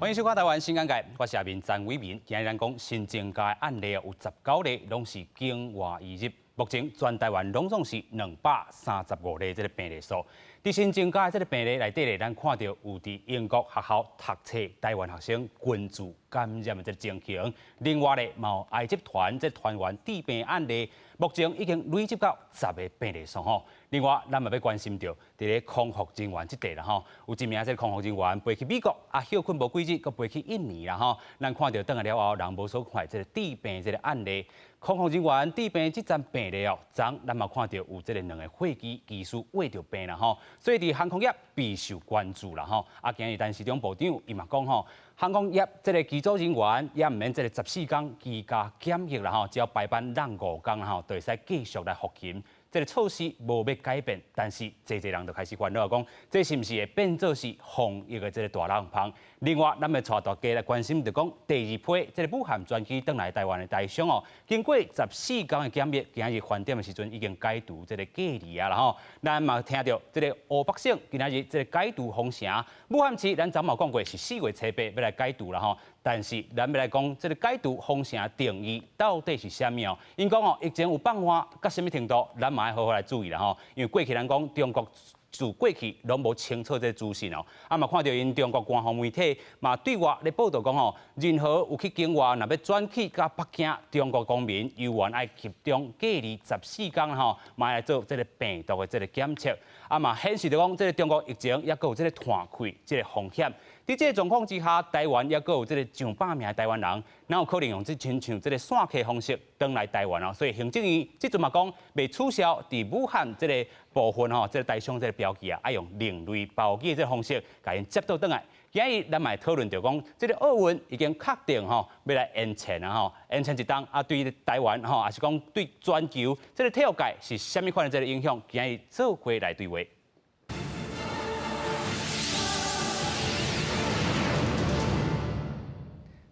歡迎收看《台灣新眼界》，我是阿明詹偉民。今日咱講新增加案例有19例，攏是境外移入。目前全台灣攏總是235例這个病例數。佇新增加的這个病例內底咧，咱看著有佇英國學校讀冊台灣學生群聚感染的這个情形。另外咧，嘛有埃及團這團員致病案例，目前已經累積到10個病例數吼。另外，咱嘛欲關心著佇咧空服人員這塊啦吼，有一名這个空服人員飛去美國，啊歇睏無幾日，閣飛去印尼啦吼。咱看著轉來了後，人無所看這个致病這个案例，空服人員致病這層病例哦，昨咱嘛看著有這个兩个貨機機師穢著病啦吼，所以佇航空業備受關注啦吼。啊，今日陳時中部長伊嘛講吼，航空業這个機組人員也毋免這个14天居家檢疫啦吼，只要排班摃5工啦吼，就會使繼續來復勤。這个措施無欲改變，但是濟濟人就開始煩惱講，這是毋是會變做是防疫的這个大漏縫？另外，咱欲帶大家來關心，就講第二批這个武漢專機轉來台灣的台商哦，經過14天的檢疫，今日返點的時陣已經解除這个隔離啊啦吼。咱嘛聽著這个湖北省今仔日這个解除封城，武漢市咱昨嘛講過是4月初8欲來解除啦吼。但是咱欲來講，這个解除封城定義到底是啥物哦？𪜶講哦，疫情有放緩到啥物程度，咱嘛愛好好來注意啦吼。因為過去咱講中國自過去攏無清楚這個資訊哦，啊嘛看著𪜶中國官方媒體嘛對外咧報道講吼，任何有去境外，若欲轉去到北京，中國公民猶原愛集中隔離14天吼，嘛來做這个病毒的這个檢測，啊嘛顯示著講，這个中國疫情猶閣有這个傳開這个風險。佇這个狀況之下，台灣猶閣有這个上百名台灣人，哪有可能用這親像這个散客方式轉來台灣哦？所以行政院這陣嘛講，欲取消佇武漢這个部分吼，這个台商這个標記啊，愛用另類包機的這个方式，共𪜶接倒轉來。今日咱嘛會討論著講，這个奧運已經確定吼，欲來延前啊吼，延前一冬啊，對台灣吼，抑是講對全球這个體育界是啥物款的這个影響？今日做伙來對話。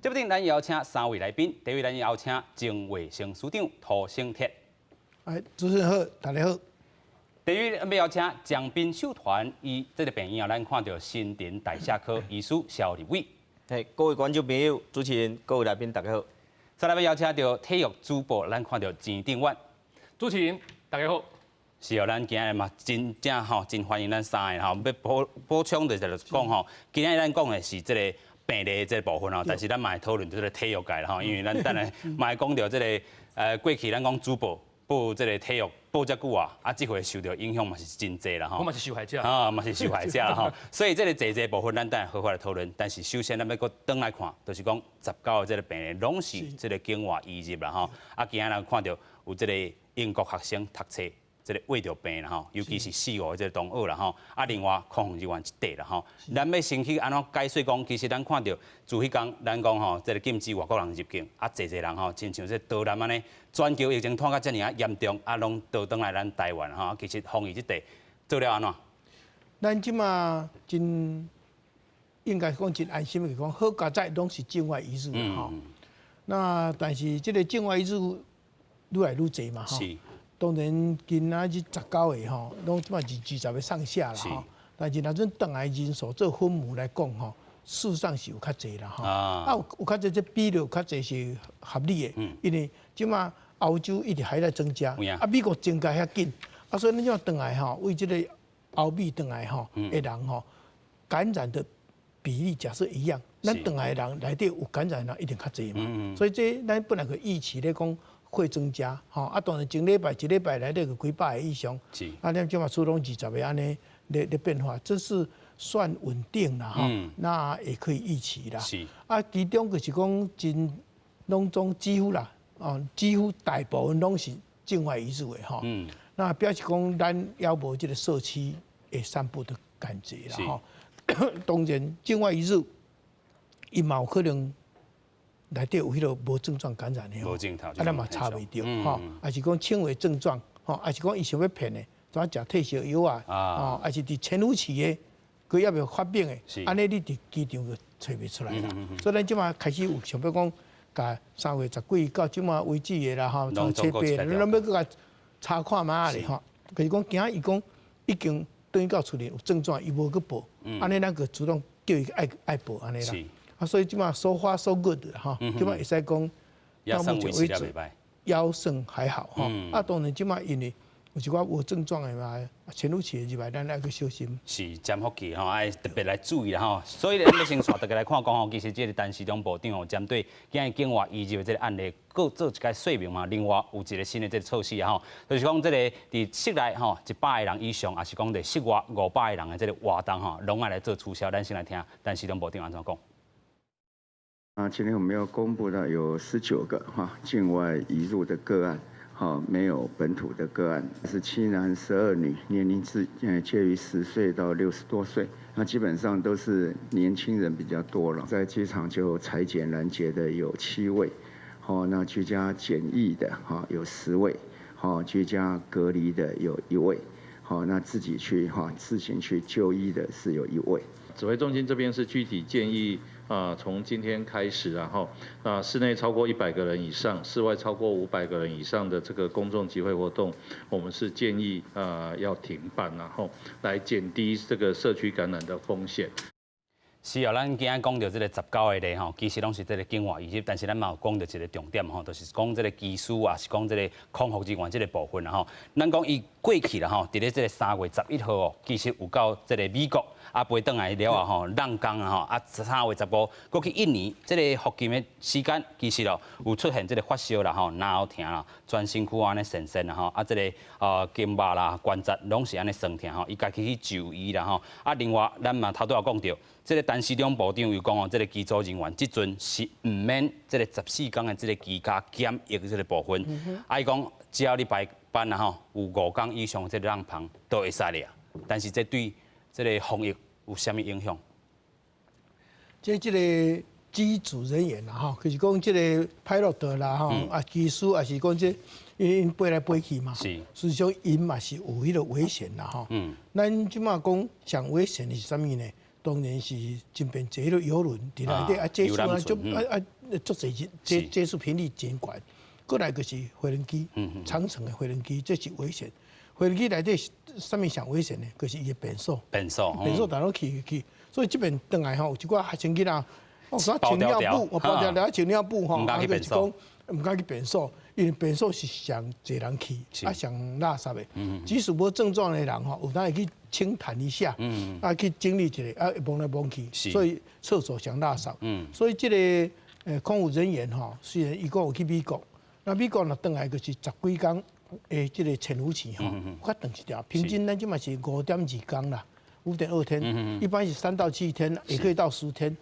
這邊咱邀請三位來賓，第一位咱邀請前衛生署長涂醒哲。哎，主持人好，大家好。第二位咱欲邀請江賓秀團，伊這个病院啊，咱看著新陳代謝科醫師蕭立偉。嘿，各位觀眾朋友、主持人、各位來賓，大家好。再來欲邀請著體育主播，咱看著錢定遠。主持人大家好。是哦，咱今日嘛真正吼，真歡迎咱三个吼，欲補補充的就是講吼，今日咱講的是這个病例這个部分吼，但是咱嘛會討論這个體育界啦吼，因為咱等下嘛會講著這个過去咱講主播報這个體育報遮久啊，啊這回受著影響嘛是真濟啦吼。我嘛是受害者。啊，嘛是受害者啦吼，所以這个濟濟部分咱等下好好來討論。但是首先咱欲閣轉來看，就是講19個這个病例攏是這個境外移入啦吼。啊，今仔咱看著有這個英國學生讀冊。這个穢著病啦吼，尤其是四五的這个同學啦吼，啊，另外空服人員這塊啦吼，咱欲先去按怎解說講，其實咱看著自彼工，咱講吼，這个禁止外國人入境，啊，濟濟人吼，親像這逃難按呢，全球疫情拖甲遮爾仔嚴重，啊，攏逃轉來咱台灣吼，其實防疫這塊做了按怎？咱這馬真應該講真安心的講，好佳哉攏是境外移入啦吼。那但是這个境外移入愈來愈濟嘛吼。當然，今仔日19個吼，攏這馬是20個上下啦吼。但是若陣轉來人數做分母來講吼，事實上是有較濟啦吼。啊，有較濟，這比例有較濟是合理的，因為這馬歐洲一直還在增加，啊，美國增加遐緊，啊，所以咱這馬轉來吼，為這個歐美轉來吼的人吼，感染的比例假設一樣，咱轉來的人內底有感染的人一定較濟嘛。所以這咱本來就預期咧講會增加，吼啊！當然，前禮拜一禮拜內底有幾百个以上，啊，咱這馬始終20個按呢咧咧變化，這是算穩定啦，吼，那也可以預期啦。啊，其中就是講真攏總幾乎啦，哦，幾乎大部分攏是境外移入的吼。那表示講咱猶無這个社區的散布的感覺啦，吼。當然，境外移入，伊嘛有可能。內底有彼个無症狀感染的吼，啊，咱嘛查袂著吼，抑是講輕微症狀吼，抑是講伊想欲騙的，怎食退燒藥啊，吼，抑是佇潛伏期的，閣猶未發病的，按呢你佇機場就揣袂出來啦。所以咱這馬開始有想欲講，共3月10幾到這馬為止的啦吼，從七八，咱欲閣共查看覓仔咧吼，就是講驚伊講已經轉去到厝裡有症狀，伊無去報，按呢咱閣主動叫伊愛愛報按呢啦。啊，所以這馬 so far so good 吼，這馬會使講到目前為止，猶算還好吼。啊，當然這馬因為有一寡無症狀的嘛，潛伏期入來，咱愛閣小心。是潛伏期吼，愛特別來注意啦吼。所以咱欲先帶大家來看講吼，其實這個陳時中部長吼，針對今日境外移入的這個案例，閣做一個說明嘛。另外有一個新的這個措施啊吼，就是講這個佇室內吼100個人以上，抑是講佇室外500個人的這個活動吼，攏愛來做取消。咱先來聽陳時中部長按怎講。啊，今天我們要公布到有19個哈境外移入的個案。好，沒有本土的個案，是7男12女，年齡是介於10歲到60多歲，那基本上都是年輕人比較多了。在機場就採檢攔截的有7位，好，那居家檢疫的哈有10位，好，居家隔離的有1位，好，那自己去哈自行去就醫的是有1位。指揮中心這邊是具體建議啊，從今天開始，然後啊，室內超過100個人以上，室外超過500個人以上的這個公眾集會活動，我們是建議啊要停辦，然後來減低這個社區感染的風險。是啊，咱今仔講著這個19個例吼，其實攏是這個境外移入，但是咱嘛有講著一個重點吼，就是講這個機師啊，是講這個空服人員這個部分啦吼。咱講伊過去啦吼，佇咧這個3月11號哦，其實有到這個美國，啊飛轉來了後吼，閬工啊吼，啊3月15，閣去印尼這個附近的時間，其實哦有出現這個發燒啦吼，腦疼啦，全身軀按呢酸酸啦吼，啊這個筋肉啦、關節攏是按呢酸疼吼，伊家己去就醫啦吼。啊另外咱嘛頭拄仔講著，這個陳時中部長又講哦，這個機組人員這陣是毋免這個14天的這個居家檢疫這個部分。啊，伊講只要你排班啊吼，有5天以上這個閬芳都會使了。但是這對這個防疫有啥物影響？這個機組人員啦吼，就是講這個 pilot 啦吼，啊機師也是講這𪜶飛來飛去嘛，事實上𪜶嘛是有彼個危險啦吼。咱這馬講上危險的是啥物呢？當然是真便坐彼個郵輪佇內底啊，接觸啊，足啊啊足濟接觸頻率真懸。過來就是飛輪機，長程的飛輪機，這是危險。飛輪機內底啥物上危險呢？就是伊的便所。便所，便所逐攏去去，所以這邊轉來吼，有一寡學生囡仔，我講穿尿布，我包條條穿尿布吼，毋敢去便所，毋敢去便所，因為便所是上濟人去，啊上垃圾的。即使無症狀的人吼，有當會去清痰一下，啊去整理一下，啊摸來摸去，所以廁所上垃圾。所以這個空服人員吼，雖然伊講有去美國，那美國若轉來就是十幾工的這個潛伏期吼，較長一點。平均咱這馬是5.2工啦，5.2天，一般是3到7天，也可以到10天。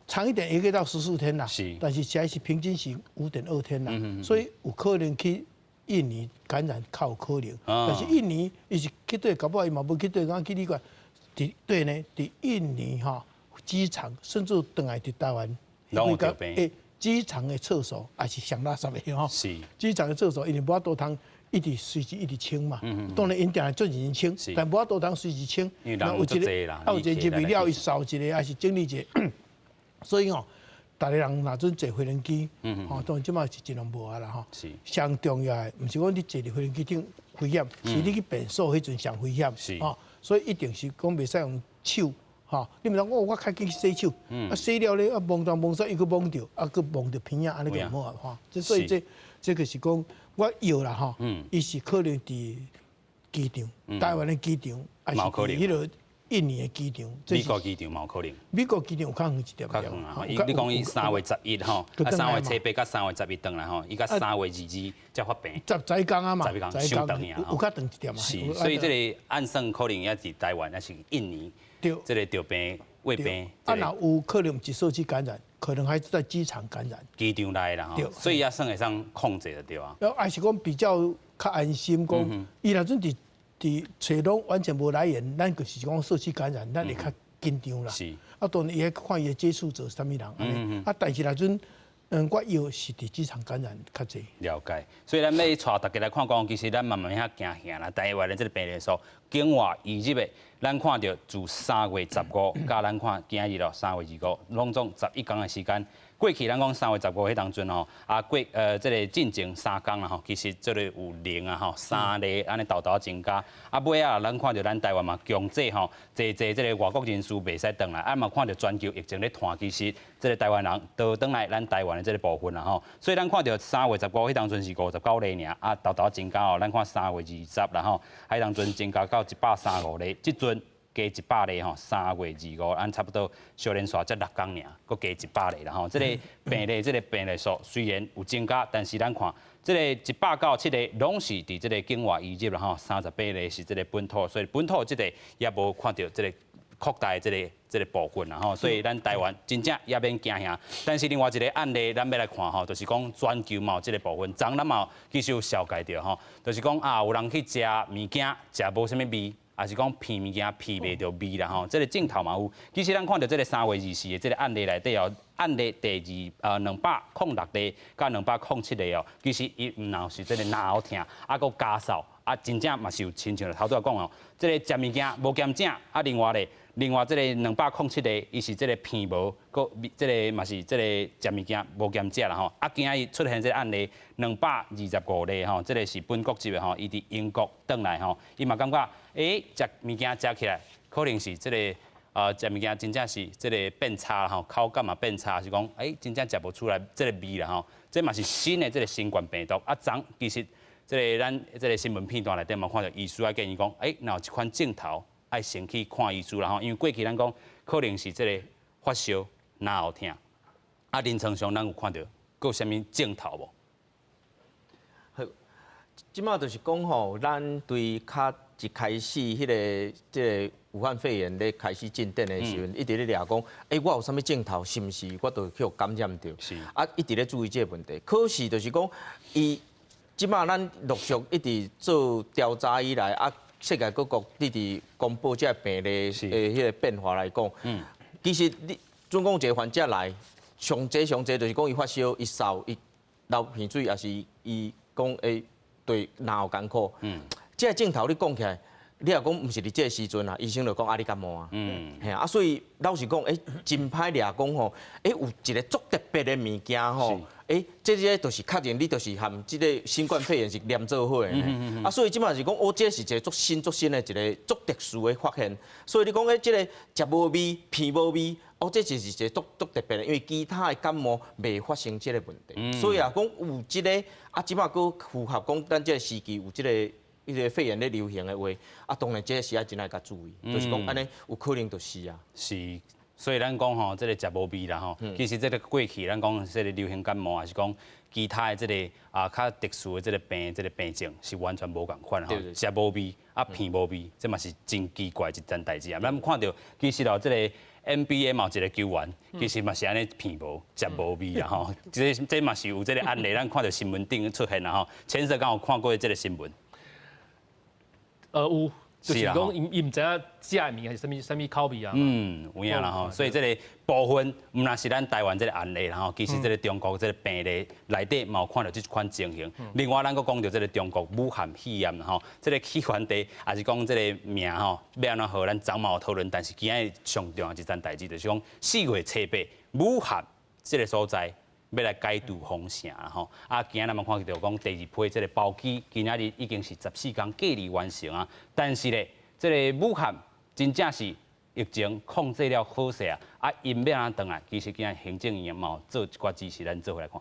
長一點也可以到14天啦。但是實在是平均是5.2天啦。所以有可能去印尼感染較有可能。但是印尼伊是去佗，搞不好伊嘛無去佗，講去你看，佇佗呢？佇印尼吼機場，甚至轉來佇台灣，攏有著病。機場的廁所也是上垃圾的吼。機場的廁所，因為無法度通一直隨時一直清嘛。當然𪜶定來做認真清，但無法度通隨時清。那有一個，啊有一個入去了，伊掃一個，還是整理一下。所以吼，逐個人若準坐飛輪機，吼，當然這馬是盡量無啊啦吼。上重要的，毋是講你坐佇飛輪機頂危險，是你去便所彼陣上危險。吼，所以一定是講袂使用手，吼，你毋通講我較緊去洗手，啊洗了咧啊摸東摸西，又閣摸著，啊閣摸著鼻仔，按呢就毋好啊，吼。所以這個是講我藥啦吼，伊是可能佇機場，台灣的機場，抑是佇彼個印尼的機場，美國機場嘛有可能。美國機場有較遠一點。較遠啊！伊你講伊3月11吼，啊3月初8佮3月11轉來吼，伊佮3月22才發病。10工啊嘛， 11工，傷長爾有較長一點嘛。是，所以這個按算可能抑是台灣，抑是印尼，這個著病未病。啊，若有可能毋是社區感染，可能還是在機場感染。機場內啦吼，所以也算會當控制就對啊。還是講比較較安心，講伊若陣佇佇揣攏完全無來源，咱就是講社區感染，咱會較緊張啦。啊，當然伊愛看伊的接觸者啥物人按呢。啊，但是若陣，我藥是佇機場感染較濟。了解，所以咱欲帶大家來看講，其實咱嘛毋免遐驚嚇啦。台灣的這個病例數，境外移入的，咱看著自3月15，佮咱看今日咯，3月25，攏總11工的時間，過去咱講3月15彼當陣吼，啊過這个進前3工啦吼，其實這个有零啊吼，三例按呢沓沓增加。啊尾仔咱看著咱台灣嘛強制吼，濟濟這个外國人士袂使轉來，啊嘛看著全球疫情咧湠，其實這个台灣人都轉來咱台灣的這个部分啦吼。所以咱看著3月15彼當陣是59例爾，啊沓沓增加哦，咱看3月20啦吼，彼當陣增加到135例，這陣加100例吼，3月25，按差不多小連續才6工爾，閣加100例啦吼。這个病例，這个病例數雖然有增加，但是咱看這个197例攏是佇這个境外移入啦吼，38例是這个本土，所以本土這个也無看著這个擴大的這个部分啦吼，所以咱台灣真正也免驚嚇。但是另外一个案例，咱欲來看吼，就是講全球嘛有這个部分，昨咱嘛其實有紹介著吼，就是講啊，有人去食物件，食無啥物味。抑是講鼻物件鼻袂著味啦吼，這个症頭嘛有。其實咱看著這个3月24的這个案例內底哦，案例第二206例佮207例哦，其實伊毋但是這个嚨喉疼，啊閣咳嗽，啊真正嘛是有親像頭拄仔講哦，這个食物件無鹹正，啊另外咧，另外這个207例，伊是這个鼻無，閣這个嘛是這个食物件無鹹食啦吼。啊，今仔日出現這个案例225例吼，這个是本國籍的吼，伊佇英國轉來吼，伊嘛感覺，欸，食物件食起來可能是這个食物件真正是這个變差吼，口感嘛變差，是講欸，真正食無出來這个味啦吼。這嘛是新的這个新冠病毒。啊，昨其實這个咱這个新聞片段內底嘛看著醫師仔建議講，欸，若有這款症頭，愛先去看醫師啦吼，因為過去咱講可能是這个發燒、嚨喉疼。啊，臨床上咱有看著閣有啥物症頭無？好，這馬就是講吼，咱對較一開始彼个這个武漢肺炎咧開始進展的時陣，一直咧掠講，欸，我有啥物症頭，是毋是我就去感染著？啊，一直咧注意這个問題。可是就是講，伊這馬咱陸續一直做調查以來，啊，世界各國一直公布這个病例的彼个變化來講，其實你準講一个患者來，上濟上濟就是講伊發燒、伊嗽、伊流鼻水，抑是伊講會對嚨喉艱苦。這个症頭你講起來，你若講毋是佇這个時陣啊，醫生就講啊你感冒啊。嘿啊，所以老實講，欸，真歹掠講吼，欸，有一个足特別的物件吼，欸，這个就是確認你就是和這个新冠肺炎是連做伙的。啊，所以這馬是講，哦，這是一个足新足新的一个足特殊的發現。所以你講欸，這个食無味、鼻無味，哦，這就是一个足足特別的，因為其他的感冒袂發生這个問題。所以啊，講有這个啊，這馬閣符合講咱這个時期有這个。彼个肺炎咧流行的話，啊，當然這个是愛真愛共注意，就是講按呢有可能就是啊。是，所以咱講吼，這个食無味啦吼，其實這个過去咱講這个流行感冒，抑是講其他的這个啊較特殊的這个病，這个病症是完全無仝款吼。食無味啊，鼻無味，這嘛是真奇怪一件代誌啊。咱看著其實哦，這个 NBA 嘛有一个球員，其實嘛是按呢鼻無食無味啦吼。這這嘛是有這个案例，咱看著新聞頂出現啦吼。前世敢有看過這个新聞？有，就是講伊伊毋知影食的物件是啥物啥物口味啊。嗯，有影啦吼，所以這个部分毋但是咱台灣這个案例啦吼，其實這个中國這个病例內底嘛有看著這款情形。另外，咱閣講著這个中國武漢肺炎吼，這个起源地抑是講這个名吼，欲按怎號，咱昨嘛有討論。但是今仔日上重要一件代誌就是講4月初8，武漢這个所在欲來解除封城啦吼。啊，今仔咱嘛看著講第二批這个包機，今仔日已經是14工隔離完成啊。但是咧，這个武漢真正是疫情控制了好勢啊！啊，𪜶欲按怎轉來？其實今仔行政院嘛有做一寡指示，咱做伙來看。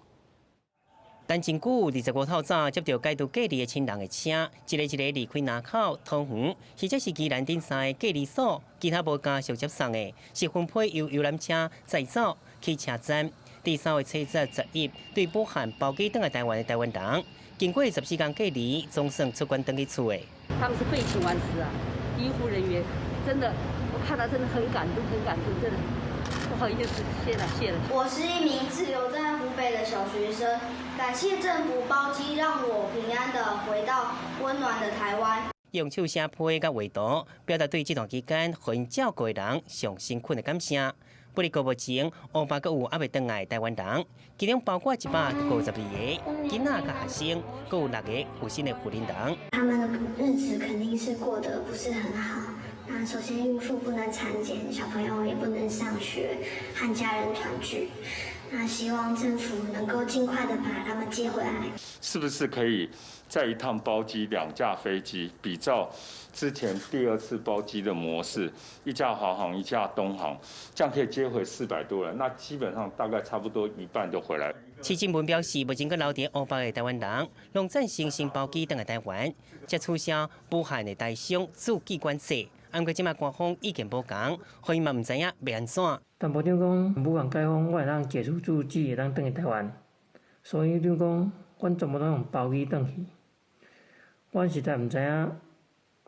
陳真久25透早接著解除隔離的親人的車，一个一个離開林口、桃園，或者是宜蘭等三个隔離所，其他無家屬接送的，是分批由遊覽車載走去車站。佇3月初十、11，對武漢包機轉來台灣的台灣人，經過14工隔離，總算出關轉去厝的。他們是廢寢忘食啊，醫護人員真的，我看到真的很感動，很感動，真的不好意思，謝了，謝了。我是一名滯留在湖北的小學生，感謝政府包機讓我平安的回到溫暖的台灣。用手寫批佮畫圖，表達對這段期間予𪜶照顧的人上誠懇的感謝。不過目前，烏巴閣有猶未轉來的台灣人，其中包括152个囡仔佮學生，閣有六个有身的婦人。他們的日子肯定是過得不是很好。那首先孕婦不能產檢，小朋友也不能上學，和家人團聚。那希望政府能夠盡快的把他們接回來。是不是可以再一趟包機兩架飛機，比照之前第二次包機的模式，一架華航，一架東航，這樣可以接回400多人，那基本上大概差不多一半就回來。施正文表示，目前閣留佇湖北的台灣人，攏贊成先包機轉來台灣，才取消武漢的台商駐機管制。毋過這馬官方意見無仝，予伊嘛毋知影欲按怎。但部長講武漢解封，我會當解除住機，會當轉去台灣，所以就講，阮全部攏用包機轉去。阮實在毋知影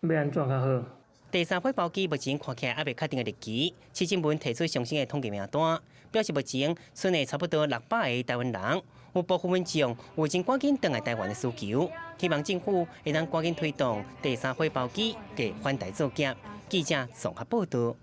欲按怎較好。第三批包機目前看起來猶未確定的日期，施正文提出上新的統計名單，表示目前賰內差不多600個台灣人，有部分民眾有真趕緊轉來台灣的需求，希望政府會當趕緊推動第三批包機給返台作業。記者綜合報道。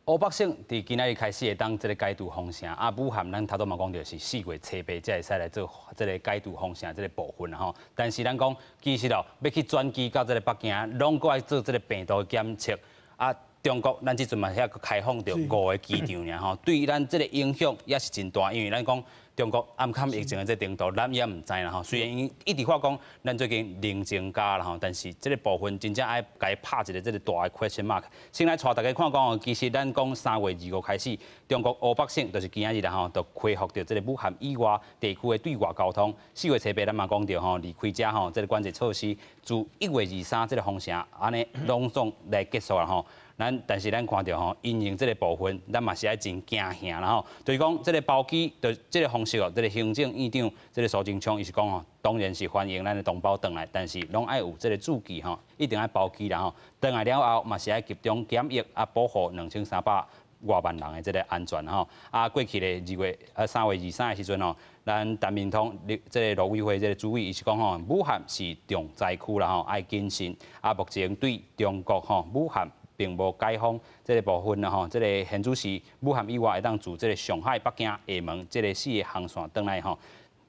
湖北省佇今仔日開始會當這个解除封城，啊，武漢咱頭拄嘛講著是4月初8才會使來做這个解除封城這个部分吼。但是咱講其實哦，欲去轉機到這个北京，攏閣愛做這个病毒檢測。啊，中國咱這陣嘛遐閣開放著五个機場爾吼，對咱這个影響也是真大，因為咱講中國暗崁疫情的這程度，咱也毋知啦吼。雖然𪜶一直發講，咱最近零增加啦吼，但是這个部分真正愛共伊拍一个這个大的 question mark。先來帶大家看講哦，其實咱講3月25開始，中國湖北省就是今仔日啦吼，就恢復著這个武漢以外地區的對外交通。4月初8咱嘛講著吼，離開遮吼，這个管制措施自1月23這个封城，按呢攏總來結束啦吼。咱但是咱看著吼，因應這个部分，咱嘛是愛真驚嚇啦吼。就是講這个包機的這个方式哦，這个行政院長這个蘇貞昌伊是講吼，當然是歡迎咱的同胞轉來，但是攏愛有這个注記吼，一定愛包機啦吼。轉來了後嘛是愛集中檢疫啊，保護2300外萬人的這个安全吼。啊，過去的2月啊3月23的時陣吼，咱陳明通這个陸委會這个主委伊是講吼，武漢是重災區啦吼，愛謹慎。啊，目前對中國吼武漢並無解封這个部分啦吼，這个現主時武漢以外會當自這个上海、北京、廈門這个四个航線轉來吼。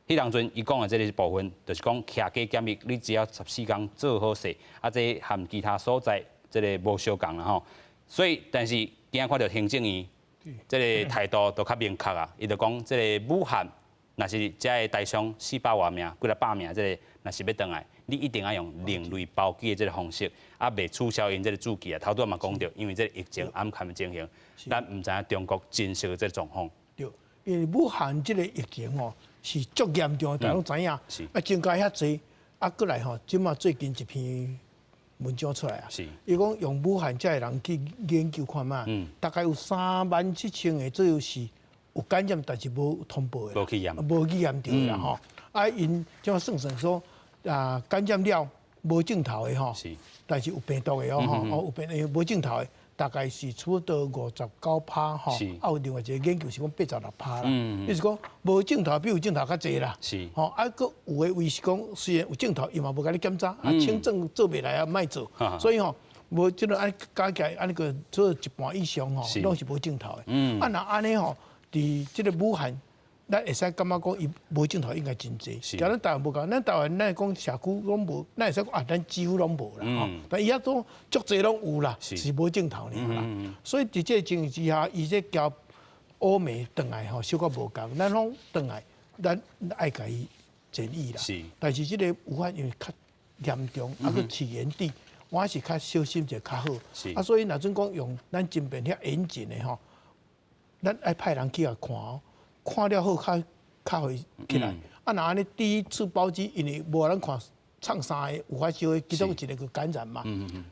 彼當陣伊講的這个部分，就是講徛家檢疫，你只要14工做好勢，啊，這和其他所在這个無相仝啦吼。所以，但是今仔看著行政院這个態度都較明確啊，伊就講這个武漢若是遮个台商400外名，幾若百名，這个若是欲轉來，你一定愛用另類包機的這个方式，啊，袂取消𪜶這个注記啊。頭拄仔嘛講著，因為這个疫情暗崁的情形，咱毋知影中國真實的這个狀況。對，因為武漢這个疫情吼是足嚴重的，大家攏知影。啊，增加遐濟，啊，閣來吼，這馬最近一篇文章出來啊，伊講用武漢遮的人去研究看覓，大概有3萬7千个左右是有感染，但是無通報的，無去驗，無去驗著的啦吼。啊，𪜶這馬算算說啊，感染了無症頭的吼，但是有病毒的哦吼，哦有病毒無症頭的，大概是差不多59趴吼。啊，有另外一個研究是講86趴啦，就是講無症頭比有症頭較濟啦。吼，啊，閣有的位是講雖然有症頭，伊嘛無共你檢查，啊，輕症做袂來啊，莫做。所以吼，無這個按加起來按呢個做一半以上吼，攏是無症頭的。啊，若按呢吼，佇這个武漢，咱會使感覺講伊無症頭應該真濟。佮咱台灣無仝，咱台灣咱講社區攏無，咱會使講啊，咱幾乎攏無啦吼。但伊遐都足濟攏有啦，是無症頭爾啦。所以佇這个情形之下，伊這交歐美轉來吼，小可無仝。咱攏轉來，咱愛共伊建議啦。但是這个武漢因為較嚴重，啊，閣起源地，我是較小心者較好。啊，所以若準講用咱這邊遐嚴謹的吼，咱愛派人去共看哦，看了好較較會起來。啊，若按呢第一次包機，因為無人看創三个有發燒的，其中一个去感染嘛。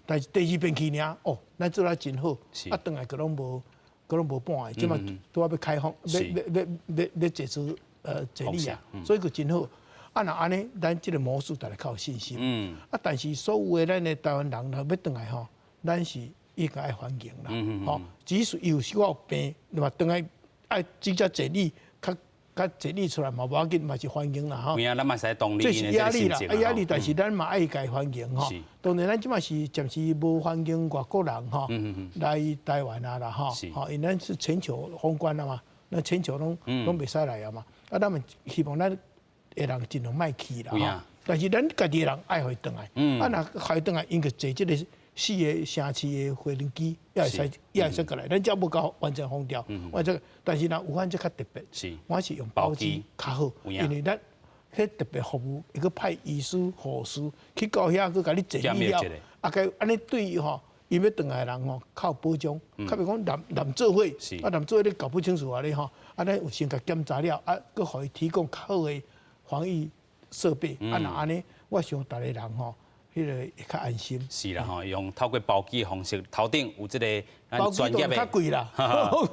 但是第二遍去爾，哦，咱做得真好，啊，轉來閣攏無，閣攏無半个，這馬拄仔欲開放，欲欲欲欲欲解除檢疫啊，所以閣真好。啊，若按呢，咱這个模式大家較有信心。啊，但是所有的咱的台灣人若欲轉來吼，咱是應該愛歡迎啦。吼，即使有小可有病，那麼轉來愛直接檢疫，較較檢疫出來嘛無要緊，嘛是歡迎啦吼。這是壓力啦，啊壓力，但是咱嘛愛共伊歡迎吼。當然咱這馬是暫時無歡迎外國人吼來台灣啊啦吼，吼，因為咱是全球封關啊嘛，咱全球攏攏袂使來啊嘛。啊，咱們希望咱的人盡量莫去啦吼。但是咱家己的人愛予伊轉來，啊，若予伊轉來，𪜶就坐這个。四个城市的飛行機也會使也會使過來，咱遮無夠完全封掉，完全，但是若武漢這較特別，我是用包機較好，因為咱彼特別服務，會閣派醫師、護士去到遐閣共你檢疫了，啊，該按呢對吼，伊欲轉來的人吼較有保障，較袂講濫濫做伙，啊濫做伙你搞不清楚啊你吼，按呢有先共檢查了，啊，閣予伊提供較好的防疫設備，啊若按呢，我想逐个人吼，彼个會較安心。是啦吼，用透過包機的方式，頭頂有這个咱專業的。較貴啦，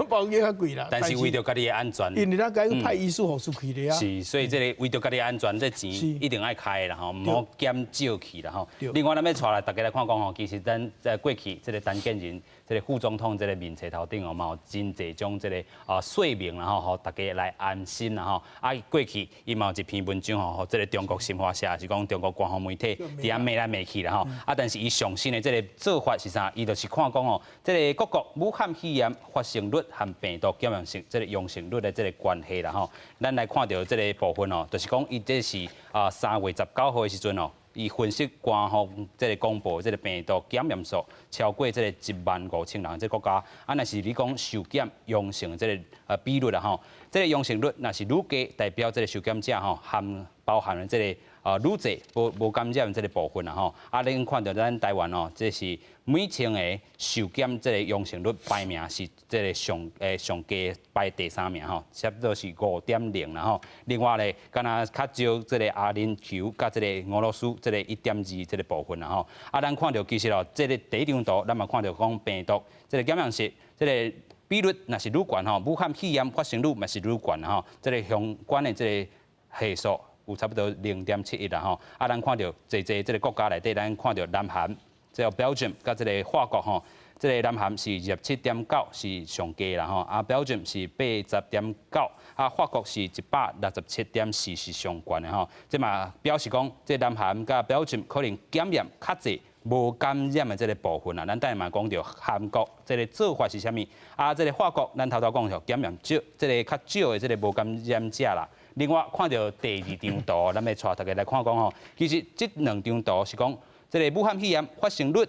包機較貴啦。但是為著家己的安全，因為咱該派醫師護士去的啊。是，所以這个為著家己的安全，這錢一定愛開的啦吼，毋好減少去啦吼。另外，咱欲帶來大家來看講吼，其實咱在過去這个陳建仁這个副總統這个面冊頭頂哦，嘛有真濟種這个啊說明啦吼，予大家來安心啦吼。啊，過去伊嘛有一篇文章吼，予這个中國新華社，是講中國官方媒體佇遐罵來罵去啦吼。啊，但是伊上新的這个做法是啥？伊就是看講吼，這个各國武漢肺炎發生率和病毒感染性這个陽性率的這个關係啦吼。咱來看著這个部分哦，就是講伊這是啊3月19號的時陣哦，伊分析官方這个公布這个病毒感染數超過這个1萬5千人，這個國家，啊，若是你講受檢陽性這个比率啦吼，這个陽性率若是愈低，代表這个受檢者吼含包含了這个愈濟無無感染這个部分啦吼。啊，恁看著咱台灣哦，這是每千个受檢這个陽性率排名是這个上上低排第三名吼，差不多是5.0啦吼。另外咧，敢若較少這个阿聯酋佮這个俄羅斯這个1.2這个部分啦吼。啊，咱看著其實哦，這个第一張圖，咱嘛看著講病毒這个感染是這个比率若是愈懸吼，武漢肺炎發生率嘛是愈懸吼，這个相關的這个係數有差不多0.71啦吼。啊，咱看著濟濟這个國家內底，咱看著南韓，這个 Belgium 佮這个法國吼，這个南韓是27.9是上低啦吼，啊 Belgium 是80.9，啊法國是167.4是上懸的吼。這嘛表示講，這南韓佮 Belgium 可能感染較濟無感染的這个部分啊。咱等下嘛講著韓國這个做法是啥物？啊，這个法國咱頭拄講著感染少，這个較少的這个無感染者啦。另外看著第二張圖，咱欲帶大家來看講吼，其實這兩張圖是講這个武漢肺炎發生率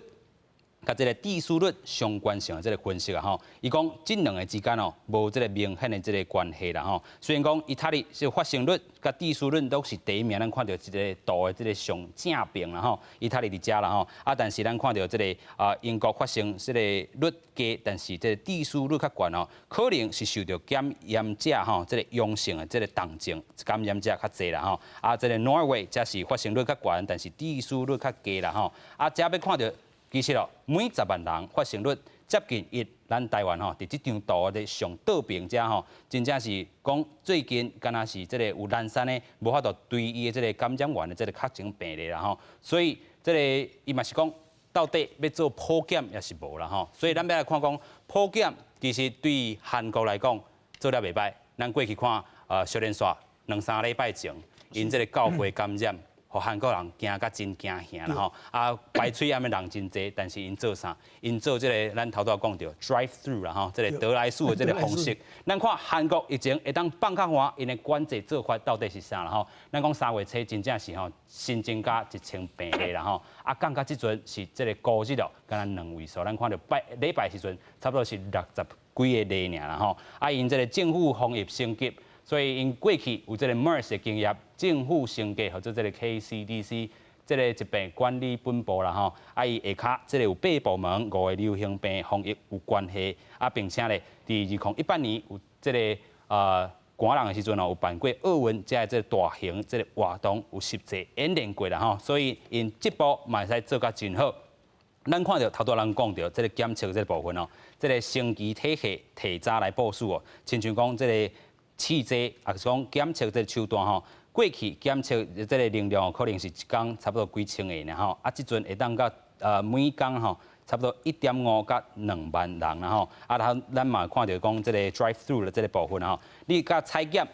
佮這个致死率相關性的這个分析啊吼，伊講這兩个之間哦，無這个明顯的這个關係啦吼。雖然講意大利是發生率佮致死率攏是第一名，咱看著這个圖的這个上正邊啦吼，意大利佇遮啦吼。啊，但是咱看著這个啊英國發生這个率低，但是這个致死率較懸哦，可能是受著感染者吼這个陽性的這个重症感染者較濟啦吼。啊，這个挪威則是發生率較懸，但是致死率較低啦吼。啊，遮欲看著。其實哦，每10萬人發生率接近一，咱台灣吼，佇這張圖的上倒邊遮吼，真正是講最近敢若是這个有南山的無法度追伊的這个感染源的這个確診病例啦吼，所以這个伊嘛是講到底欲做普檢抑是無啦吼，所以咱欲來看講普檢其實對韓國來講做了袂䆀，咱過去看小連續兩三禮拜前，𪜶這个教會感染。予韓國人驚甲真驚嚇啦吼，啊排喙罨的人真濟，但是𪜶做啥？𪜶做這个咱頭拄講著 drive through 啦吼，這个得來速的這个方式。咱看韓國疫情會當放較緩，𪜶的管制做法到底是啥啦吼？咱講3月初真正是吼新增加1000病例啦吼，啊降到這陣是這个五日咯，敢若兩位數。咱看著拜禮拜時陣，差不多是六十幾个例爾啦吼，啊𪜶這个政府防疫升級。所以𪜶過去有這个 MERS 的經驗，政府升級號做這个 KCDC 這个疾病管理本部啦吼，啊伊下跤這个有八部門五个流行病防疫有關係，啊並且咧，佇2018年有這个寒人的時陣哦，有辦過奧運，遮這個大型這个活動有實際演練過啦吼，所以𪜶這步嘛會使做甲真好。咱看著頭拄咱講著這个檢測這个部分哦，這个升級體系提早來部署哦，親像講這个試劑，抑是講檢測這个手段吼，過去檢測這个能量可能是一工差不多幾千个爾吼，啊，這陣會當到每工吼差不多1.5到2萬人啦吼，啊，咱咱嘛看著講這个 drive through 的這个部分吼，你佮採檢，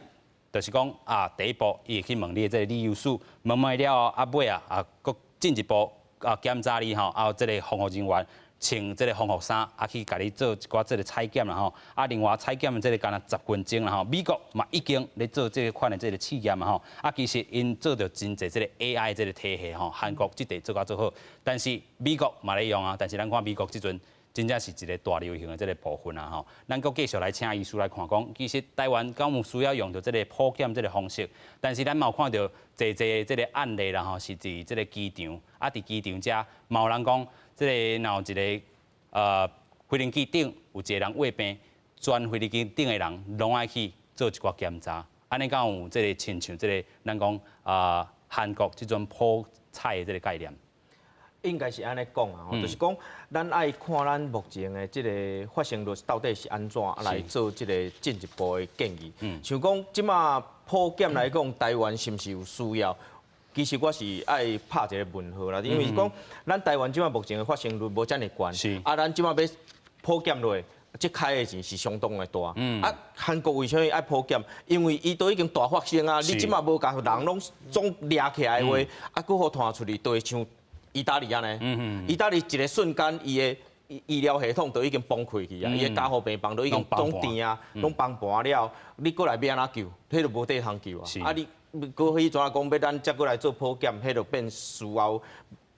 就是講啊，第一步伊會去問你的這個理由書，問問了後，啊尾啊啊，閣進一步啊檢查你吼，啊這个防護人員。穿這个防護衫啊去共你做一寡這个採檢啦吼。啊，另外採檢的這个敢若10分鐘啦吼。美國嘛已經咧做這个款的這个試驗嘛吼。啊，其實𪜶做著真濟這个 AI 這个體系吼，韓國這塊做較做好，但是美國嘛咧用啊。但是咱看美國這陣真正是一个大流行的這个部分啊吼。咱閣繼續來請醫師來看講，其實台灣敢有需要用著這个普檢這个方式，但是咱嘛有看著濟濟這个案例啦吼，是佇這个機場啊，佇機場遮嘛有人講，這个若有一个飛行機頂有一个人患病，全飛機頂的人攏愛去做一寡檢查，按呢敢有這个親像這个咱講啊韓國這種普採的這个概念？應該是按呢講啊，就是講咱愛看咱目前的這个發生率到底是按怎來做這个進一步的建議。像講這馬普檢來講，台灣是毋是有需要？其實我是愛拍一个問號啦，因為講咱台灣這馬目前的發生率無遮爾懸，啊，咱這馬欲普檢落，這開的錢是相當的大。啊，韓國為啥物愛普檢？因為伊都已經大發生啊，你這馬無共人攏總掠起來的話，啊，閣予傳出去，就會像意大利按呢，意大利一个瞬間，伊的醫療系統都已經崩潰去啊，伊的加護病房都已經攏甜啊，攏崩盤了，你閣來欲按怎救？彼就無地通救啊！啊，你閣彼陣講欲咱才閣來做普檢，彼就變事後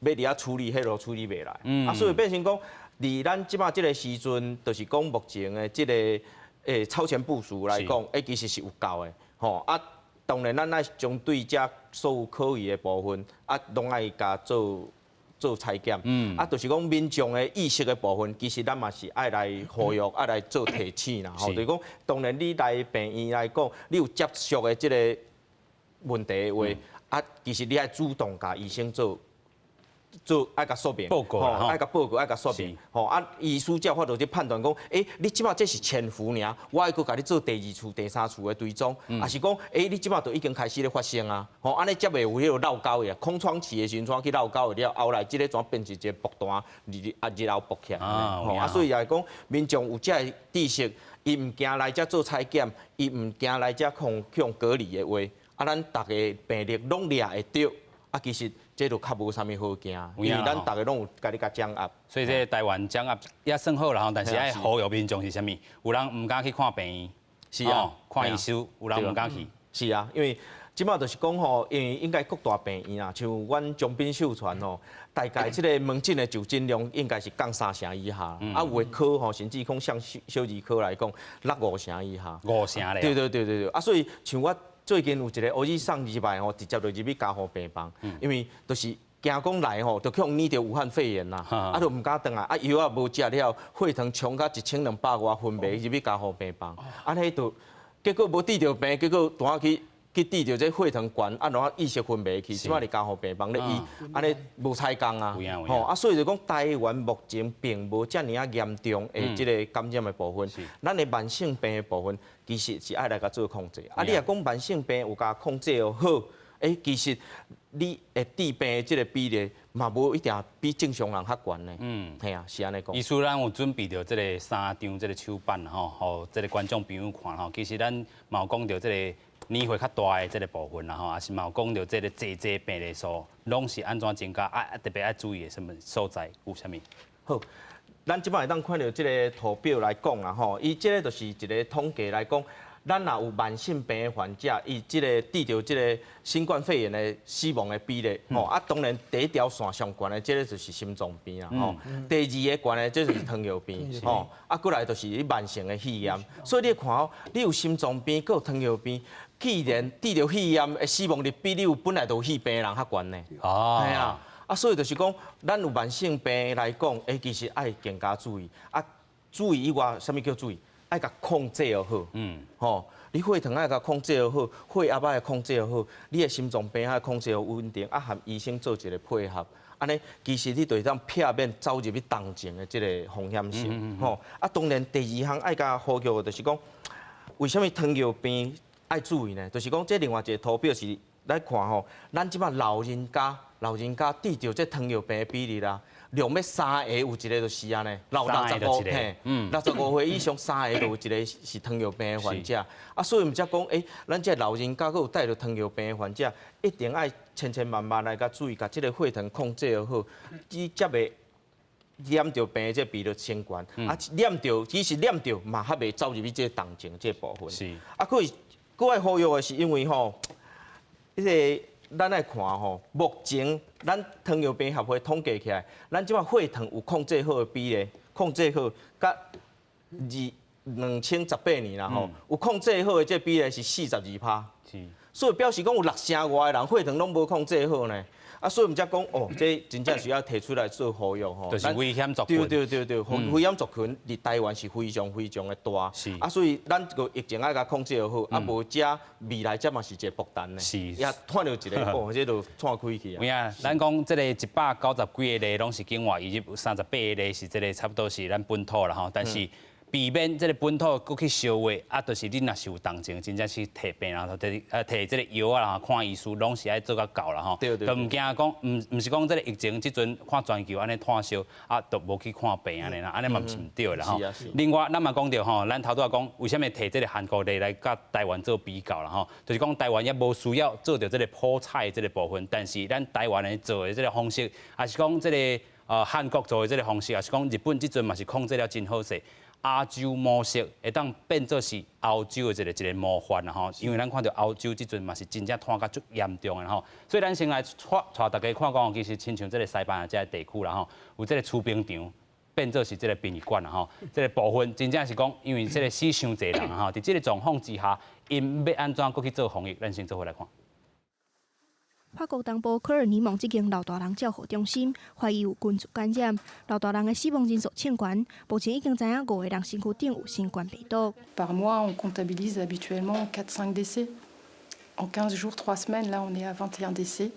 欲佇遐處理，彼就處理袂來。啊，所以變成講，佇咱這馬這个時陣，就是講目前的這个超前部署來講，其實是有夠的，吼啊。當然，咱愛針對這所有可疑的部分，啊，攏愛共做做採檢，啊，就是講民眾的意識的部分，其實咱嘛是愛來呼籲，愛來做提醒啦。吼，就是講，當然你來病院來講，你有接觸的這个問題的話，啊，其實你愛主動共醫生做做愛共說明，報告，愛共報告，愛共說明，吼啊，醫師才有法度去判斷講，你這馬這是潛伏爾，我愛閣共你做第二次、第三次的追蹤，抑是講，你這馬就已經開始咧發生啊，吼，按呢才袂有彼个落溝的，空窗期的時陣去落溝的了，後來這个怎變成一个爆彈，日啊日後爆起來，吼啊，所以來講，民眾有這个知識，伊毋驚來遮做採檢，伊毋驚來遮予隔離的話，啊，咱逐个病例攏掠會著，啊，其實這就較無啥物好驚，因為咱逐个攏有共你共掌握。所以這個台灣掌握也算好啦，但是愛呼籲民眾是啥物？有人毋敢去看病院，看醫師，有人毋敢去。是啊，因為這馬就是講吼，因為應該各大病院啊，像阮江濱秀傳吼，大概這个門診的就診量應該是降三成以下，啊，有的科吼，甚至講像小小兒科來講，落五成以下。五成咧。對對對對對，啊，所以像我最近有一个烏日送入來吼，直接就入去加護病房，因為就是驚講來吼，就去予染著武漢肺炎啦，啊，就毋敢轉來，啊，藥也無食了，血糖衝到1200外，昏迷入去加護病房，啊，彼就結果無治著病，結果拄去去治著這血糖懸，啊，然後意識昏迷去，這馬佇加護病房咧醫，按呢無彩工啊，吼，啊，所以就講台灣目前並無遮爾仔嚴重的這个感染的部分，咱的慢性病的部分其實是愛來共做控制。啊，你若講慢性病有共控制好，其實你會致病的這个比例嘛，無一定比正常人較懸呢。嘿啊，是按呢講。醫師，咱有準備著這个三張這个手板吼，予這个觀眾朋友看吼。其實咱嘛有講著這个年歲較大的這个部分啦吼，也是嘛有講著這个濟濟病例數，攏是按怎增加啊？特別愛注意的啥物所在有啥物？好，咱這擺會當看著這个圖表來講啦吼，伊這个就是一个統計來講，咱若有慢性病的患者，伊這个得著這个新冠肺炎的死亡的比例，吼啊，當然第一條線上懸的這个就是心臟病啦，吼，第二个懸的這就是糖尿病，吼，啊，過來就是你慢性的肺炎，所以你看哦，你有心臟病，閣有糖尿病，既然得著肺炎的死亡率比你有本來就有肺病的人較懸呢。係啊，啊，所以就是講，咱有慢性病來講，其實愛更加注意，啊，注意以外，啥物叫注意？愛共控制好，吼，你血糖愛共控制好，血壓愛控制好，你的心臟病愛控制好穩定，啊，和醫生做一个配合，按呢，其實你就會當避免走入去重症的這个風險性，吼。啊，當然第二項愛共呼籲的就是講，為啥物糖尿病愛注意呢？就是講這另外一个圖表是來看吼，咱這馬老人家，老人家得著這糖尿病的比例啦。兩欲三个有一个就是按呢，老65嘿，65歲以上三个就有一个是糖尿病的患者。啊，所以毋才講，咱這老人家閣有帶著糖尿病的患者，一定愛千千萬萬來共注意，共這个血糖控制好，你才袂染著病這比率升懸，啊，染著其實染著嘛，較袂走入去這個重症這個部分。啊，閣是閣愛呼籲的是因為吼，彼個咱愛看吼，目前咱糖尿病學會統計起來，咱這擺血糖有控制好的比例，控制好，佮2018年啦吼，有控制好的這比例是42%。所以表示講有六成外的人血糖攏無控制好呢。啊，所以毋才講哦，這真正需要提出來做呼籲吼。就是危險族群。對對對對，危險族群佇台灣是非常非常的大。啊，所以咱個疫情愛共控制好，啊，無遮未來這嘛是一個負擔呢。也拖著一個，哦，這就岔開去啊。有影，咱講這個190幾个例攏是境外移入，38個例是這個差不多是咱本土啦吼，但是避免這個本土閣去相話，啊，就是你若是有重症，真正是提病啊，提啊提這個藥啊，看醫師攏是愛做甲到啦吼。就毋驚講，毋是講這個疫情這陣看全球按呢炭燒，啊，就無去看病按呢啦，按呢嘛毋是毋對的啦吼。另外，咱嘛講著吼，咱頭拄仔講為啥物提這個韓國例來佮台灣做比較啦吼，就是講台灣也無需要做著這個普採的這個部分，但是咱台灣的做的這個方式，抑是講這個韓國做的這個方式，抑是講日本這陣嘛是控制了真好勢。亞洲模式會當變做是歐洲的一個模範啦吼，因為咱看著歐洲這陣嘛是真正炭甲足嚴重的吼，所以咱先來帶大家看講，其實親像這個西班牙這個地區啦吼，有這個貯冰場變做是這個殯儀館啦吼，這個部分真正是講，因為這個死傷濟人吼，佇這個狀況之下，𪜶欲按怎閣去做防疫，咱先做伙來看。法國東部科爾尼蒙這間老大人照護中心懷疑有群聚感染，老大人的死亡人數衝懸，目前已經知影五個人身軀頂有新冠病毒。 Par mois, on comptabilise habituellement 4-5 décès. En 15 jours, 3 semaines, là, on est à 21 décès.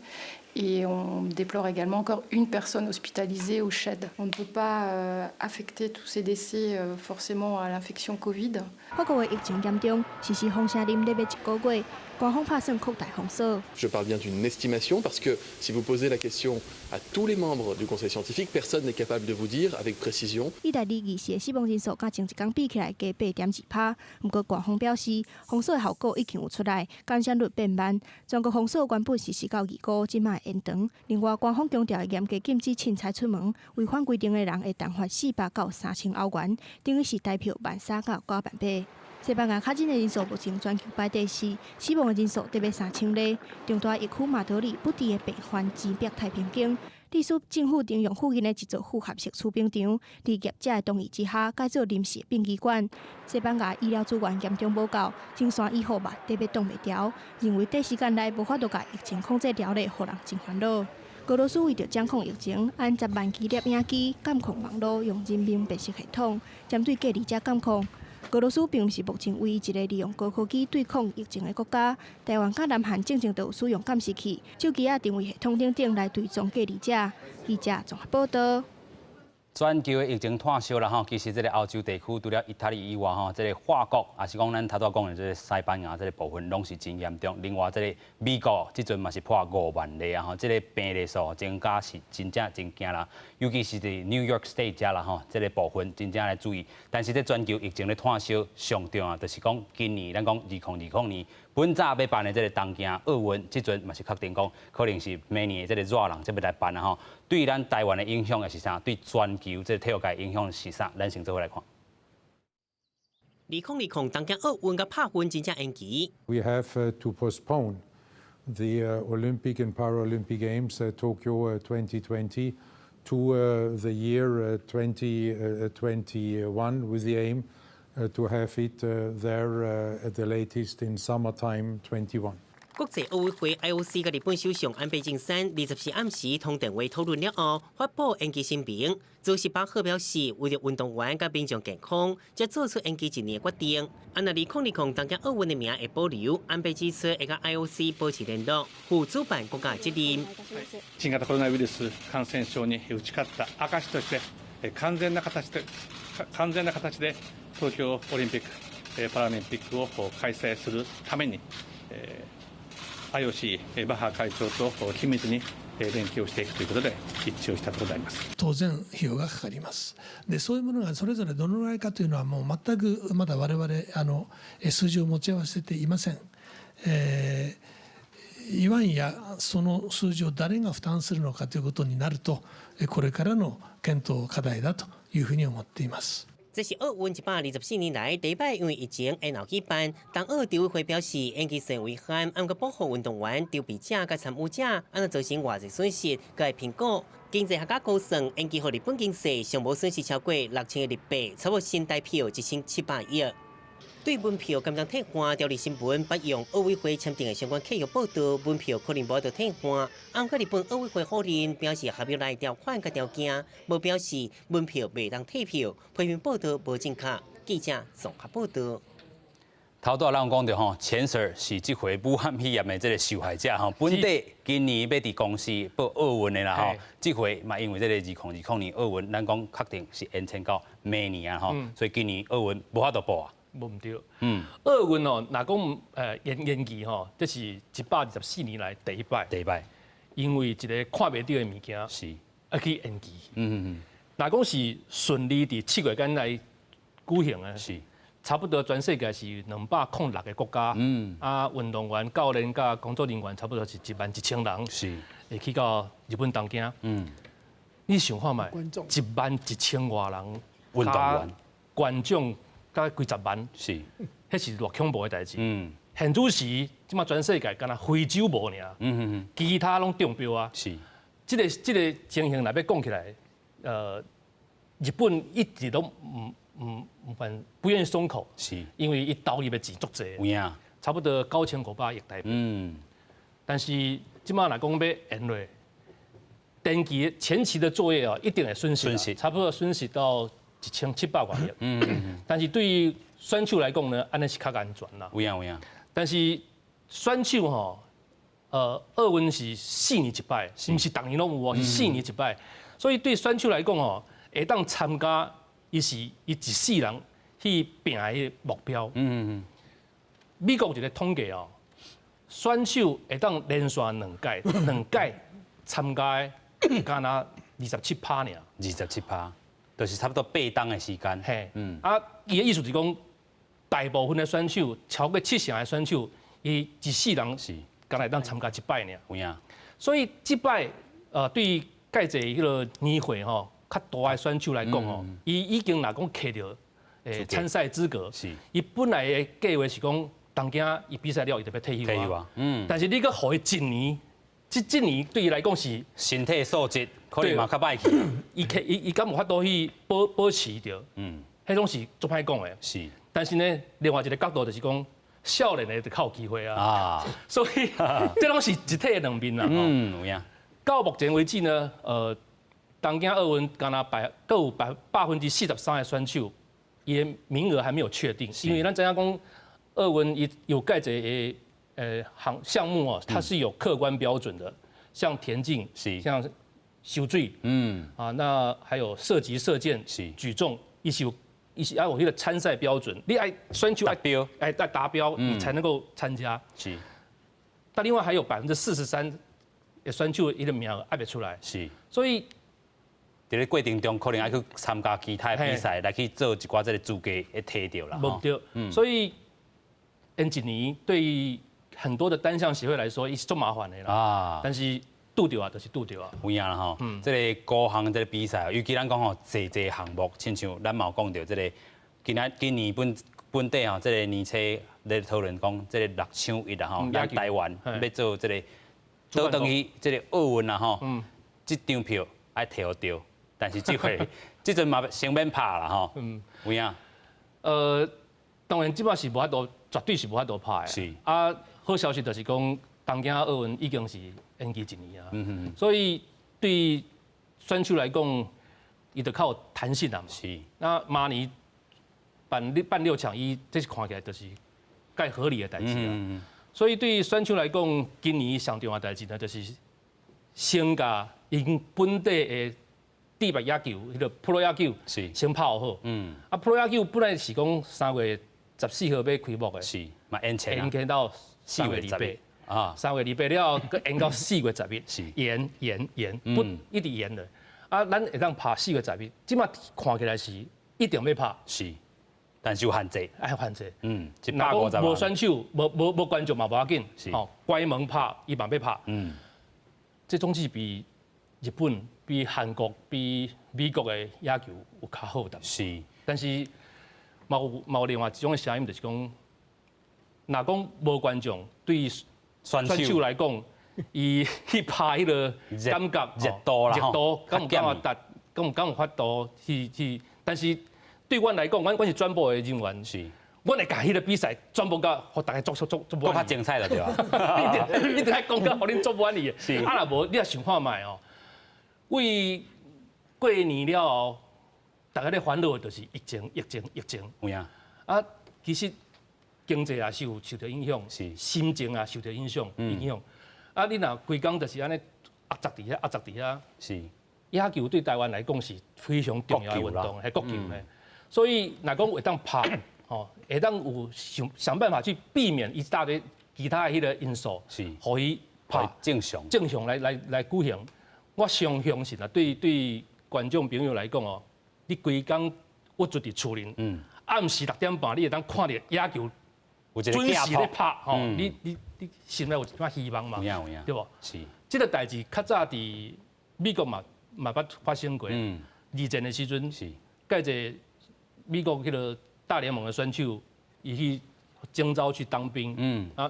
Et on déplore également encore une personne hospitalisée au CHED. On ne peut pas affecter tous ces décès forcément à l'infection Covid. 法國的疫情嚴重，實施封城令咧欲一個月，官方拍算擴大封鎖。 Je parle bien d'une estimation parce que si vous posez la question à tous les membres du conseil scientifique, personne n'est capable de vous dire avec précision. 意大利二四的死亡人數佮前一工比起來加8.2%，毋過官方表示封鎖的效果已經有出來，感染率變慢。全國封鎖原本實施到25，這擺會延長。另外，官方強調嚴格禁止凊彩出門，違反規定的人會重罰400到3000歐元，等於是台票13,000到9萬8。西班牙確診的人數目前全球排第四，死亡的人數得欲3000例。重大疫區馬德里不治的病患擠逼太平間，致使政府徵用附近的一座複合式貯冰場，佇業者的同意之下改做臨時殯儀館。西班牙醫療資源嚴重無夠，前線醫護嘛得欲擋袂牢，認為短時間內無法度共疫情控制牢咧，予人真煩惱。俄羅斯為著掌控疫情，安10萬支攝影機監控網路，用人面辨識系統針對隔離者監控。俄羅斯並毋是目前唯一一个利用高科技對抗疫情的國家。台灣佮南韓進前都有使用監視器、手機仔定位系統等等來追蹤隔離者。記者綜合報道。全球的疫情炭燒啦吼，其實這個歐洲地區除了意大利以外吼，這個法國抑是講咱頭拄仔講的這個西班牙這個部分攏是真嚴重。另外，這個美國這陣嘛是破5萬例啊吼，這個病例數增加是真正真驚人，尤其是佇 New York State 遮啦吼，這個部分真正來注意。但是這全球疫情咧炭燒，上重要就是講今年咱講2020年本早欲辦的這個東京奧運，這陣嘛是確定講可能是明年的這個熱人才欲來辦啊吼。對咱台灣的影響是啥？對全球這個體育界影響是啥？咱先做伙來看。2020東京奧運佮拍運真正延期。 We have to postpone the Olympic and Paralympic Games Tokyo 2020 to the year 2021 with the aim to have it there at the latest in summertime 21. 國際奧委會 IOC 佮日本首相安倍晉三24暗時通電話討論了後，發布延期聲明。28號表示，為著運動員佮民眾健康，才做出延期一年的決定。啊，若2020東京奧運的名會保留，安倍指出會佮 IOC 保持聯絡，負主辦國家責任。新型コロナウイルス感染症に打ち勝った証として、完全な形で東京オリンピック・パラリンピックを開催するために、IOC バッハ会長と緊密に連携をしていくということで一致をしたところであります。当然費用がかかります。で、そういうものがそれぞれどのぐらいかというのは、もう全くまだ我々数字を持ち合わせていません。いわんやその数字を誰が負担するのかということになると、これからの検討課題だというふうに思っています。這是奧運124年來第一擺因為疫情延後舉辦。東奧籌委會表示，延期雖遺憾，毋過保護運動員、籌備者佮參與者，按怎造成偌濟損失，閣會評估。經濟學家估算，延期予日本經濟上無損失超過6000億日幣，差不多新台幣1700億。對門票敢當退換，朝日新聞不用奧委會簽訂的相關契約報導，門票可能無法度退換。毋過日本奧委會否認，表示合約內條款佮條件，無表示門票袂當退票。批評報導無正確。記者綜合報導。頭拄仔咱講著吼，錢 Sir 是這回武漢肺炎的這個受害者吼。本底今年欲佇公視報奧運的啦吼，這回嘛因為這個2020年奧運，咱講確定是延期到明年啊吼，所以今年奧運無法度報啊。無毋對。奧運哦，若講延期吼，這是124年來第一擺。第一擺。因為一個看袂著的物件愛去延期。若講是順利佇7月間來舉行的，差不多全世界是206個國家。啊，運動員、教練佮工作人員差不多是1萬1千人。會去到日本東京。你想看覓？1萬1千外人，運動員、觀眾。大概幾十萬，彼是偌恐怖的代誌。現此時，這馬全世界敢若非洲無爾，其他攏中標啊。這個情形若欲講起來，日本一直都毋願意鬆口，因為伊投入的錢足濟，差不多9500億台幣。但是這馬若講欲延落，前期前期的作業啊，一定會損失，差不多損失到1700外億。但是對於選手來講呢，按呢是較安全啦。有影有影。但是選手吼，奧運是四年一擺，毋是逐年攏有哦，是四年一擺。所以對選手來講吼，會當參加，伊是伊一世人去拼的目標。美國有一個統計哦，選手會當連續兩屆兩屆參加的，敢若27趴爾。27趴。就是差不多8冬的時間。嘿，啊，伊的意思是講，大部分的選手，超過七成的選手，伊一世人是敢若會當參加一擺爾。有影。所以這擺，對蓋濟彼個年歲吼較大的選手來講吼，伊已經若講摕著參賽資格，伊本來的計劃是講，東京伊比賽了，伊就欲退休啊。但是你閣予伊一年，這年對伊來講是身體素質可能嘛較歹去。伊敢有法度去保持著？彼種是足歹講的。但是呢，另外一個角度就是講，少年的就較有機會啊。所以這攏是一體兩面啦。有影。到目前為止呢，東京奧運敢若閣有43%的選手，伊的名額還沒有確定，因為咱知影講奧運伊有蓋一個項目哦，它是有客觀標準的，像田徑，像游水，啊，那還有射擊、射箭、舉重，伊是愛有彼個參賽標準，你愛選手愛標，愛達標，你才能夠參加。但另外還有43%的選手伊的名額還袂出來。所以佇咧過程中可能愛去參加其他的比賽，來去做一寡這個資格的提著啦。無對，所以延一年對於很多的單項協會來說，伊是足麻煩的啦。但是拄著啊，就是拄著啊。有影啦吼，這個高項這個比賽，尤其咱講吼，濟濟項目，親像咱嘛有講著這個，今年本底吼，這個年初咧討論講，這個6搶1啦吼，咱台灣欲做這個倒轉去這個奧運啦吼，這張票愛提予著，但是這回這陣嘛先免拍啦吼，有影。當然這擺是無法度，絕對是無法度拍的。啊，好消息就是講，東京奧運已經是延期一年啊。所以對選手來講，伊就較有彈性啦。那明年辦6搶1，這是看起來就是蓋合理的代誌啊。所以對選手來講，今年上重要的代誌呢，就是先共𪜶本地的地板野球，彼個プロ野球先拍好。啊，プロ野球本來是講3月14號欲開幕的，嘛延期延期到3月28。3月28了後，閣延到4月10日，延延延，不一直延的。啊，咱會當拍4月10日，這馬看起來是一定欲拍。但是有限制，愛限制。150萬。無選手，無觀眾嘛無要緊，哦，關門拍，伊嘛欲拍。這總是比日本、比韓國、比美國的野球有較好的。但是嘛有另外一種的聲音，就是講，若講無觀眾，對選手來講，伊去拍彼個感覺熱度啦，熱度敢有達，敢有法度去，但是對阮來講，阮是轉播的人員，阮會共彼個比賽轉播甲，予大家足足足足閣較精彩啦，對吧？一定愛講甲，予恁足滿意的。啊，若無你也想看覓哦，為過年了後，大家咧煩惱的就是疫情、疫情、疫情。有影。啊，其實經濟也是有受著影響，心情也受著影響，影響。啊，你若規工就是按呢壓雜佇遐，壓雜佇遐。野球對台灣來講是非常重要的運動，係國球的。所以若講會當拍，吼，會當有想想辦法去避免一大堆其他的彼個因素，予伊拍正常，正常來舉行。我相信啊，對觀眾朋友來講哦，你規工鬱卒佇厝裡，暗時6點半，你會當看著野球準時咧拍，吼，你心內有一寡希望嘛，對無？是。這個代誌較早佇美國嘛捌發生過。二戰的時陣，蓋一個美國彼個大聯盟的選手，伊去徵召去當兵，啊，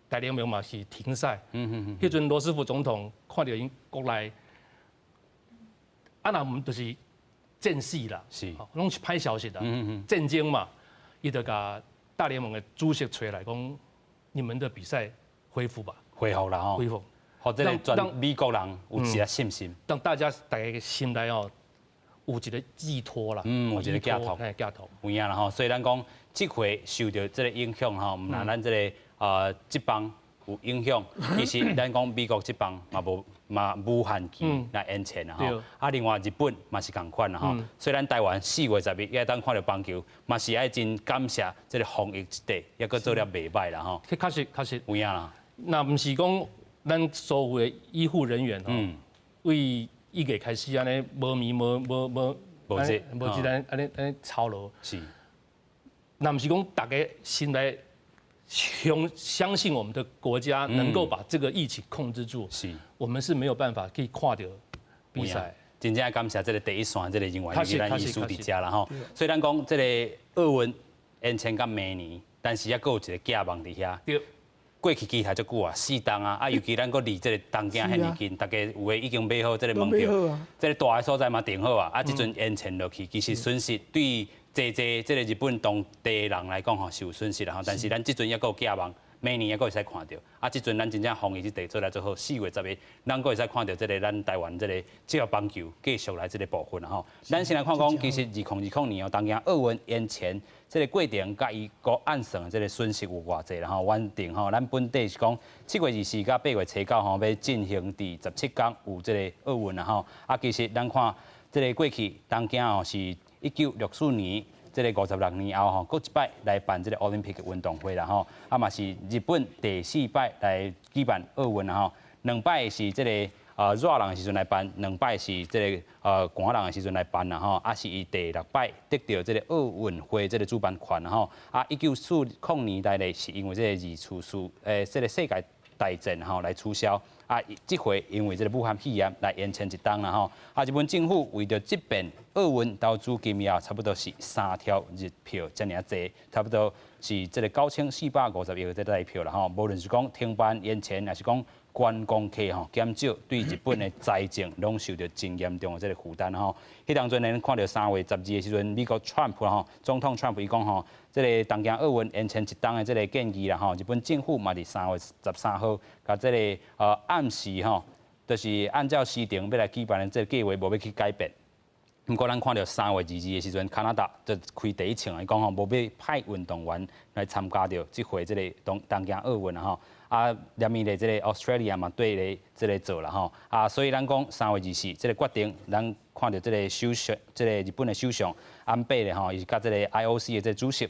大聯盟嘛是停賽。彼陣羅斯福總統看著𪜶國內，啊，若毋就是戰死啦，攏是歹消息啦，戰爭嘛，伊就共大聯盟的主席揣來講，你們的比賽恢復吧，恢復啦吼，恢復，予這個全美國人有一個信心，讓大家大家心內哦有一個寄託啦，有一個寄託，寄託，有影啦吼。所以咱講，這回受著這個影響吼，毋但咱這個職棒有影響，其實咱講美國職棒嘛無嘛無限期來延前啦吼。啊，另外日本嘛是仝款啦吼。所以咱台灣4月10日也會當看著棒球，嘛是愛真感謝這個防疫這塊，猶閣做了袂䆀啦吼。確實確實有影啦。若毋是講咱所有的醫護人員吼，為1月開始按呢無眠無無節無節按呢操勞。若毋是講大家心內相信我們的國家能夠把這個疫情控制住，我們是沒有辦法去看著比賽。真正感謝這個第一線這個人員，尤其咱醫師佇遮啦吼。所以咱講這個奧運延簽到明年，但是猶閣有一個寄望佇遐。過去其實足久啊，4冬啊，啊，尤其咱閣離這個東京遐爾近，大家有的已經買好這個門票，這個大的所在嘛訂好啊，啊，這陣延簽落去，其實損失對濟濟這個日本當地人來講吼是有損失啦吼。但是咱這陣猶閣有寄望，明年猶閣會使看著。啊，這陣咱真正防疫這塊做來做好，4月10日，咱閣會使看著這個咱台灣這個職業棒球繼續來這個部分啦吼。咱先來看講，其實2020年哦，東京奧運延前這個過程，佮伊閣按算的這個損失有偌濟啦吼。原定吼，咱本底是講7月24佮8月初9吼，欲進行佇17天有這個奧運啦吼。啊，其實咱看這個過去東京哦，是1964年這個56年後吼，閣一擺來辦這個奧林匹克運動會啦吼。啊嘛是日本第四擺來舉辦奧運啦吼。兩擺是這個熱人的時陣來辦，兩擺是這個寒人的時陣來辦啦吼。啊是伊第六擺得著這個奧運會這個主辦權啦吼。啊，1940年代咧，是因為這個二次世這個世界大戰吼來取消。啊，這回因為這個武漢肺炎來延前一冬啦吼。啊，日本政府為著這遍奧運投資金額差不多是3兆日票遮爾濟，差不多是這個9450億這台票啦吼。無論是講停辦延前，抑是講觀光客吼減少，對日本的財政攏受著真嚴重的這個負擔吼。彼當陣咱看著3月12的時陣，美國川普吼總統川普伊講吼，這個東京奧運延前一冬的這個建議啦吼，日本政府嘛佇3月13號，共這個暗示吼，就是按照時程欲來舉辦的這個計劃，無欲去改變。毋過咱看著3月22的時陣，加拿大就開第一槍，伊講吼無欲派運動員來參加著這回這個東京奧運啦吼。啊，連面咧這個 Australia 嘛綴咧這個做啦吼。啊，所以咱講3月24這個決定，咱看著這個首相，這個日本的首相安倍咧吼，伊是佮這個 IOC 的這個主席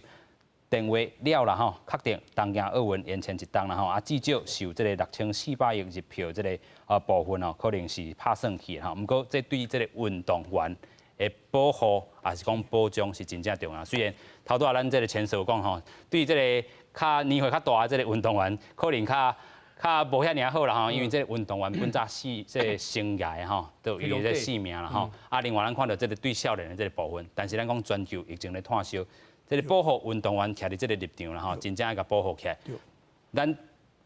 電話了啦吼，確定東京奧運延前一冬啦吼。啊，至少受這個6400億日票這個部分哦，可能是拍算去吼。毋過這對這個運動員的保護，也是講保障是真正重要。雖然頭拄仔咱這個前手講吼，對這個較年歲較大的這個運動員，可能較無遐爾好啦吼，因為這個運動員本早死這個生涯吼，都有伊這個性命啦吼。啊，另外咱看著這個對少年的這個部分，但是咱講全球疫情咧炭燒，這個保護運動員徛佇這個立場啦吼，真正愛共保護起來。咱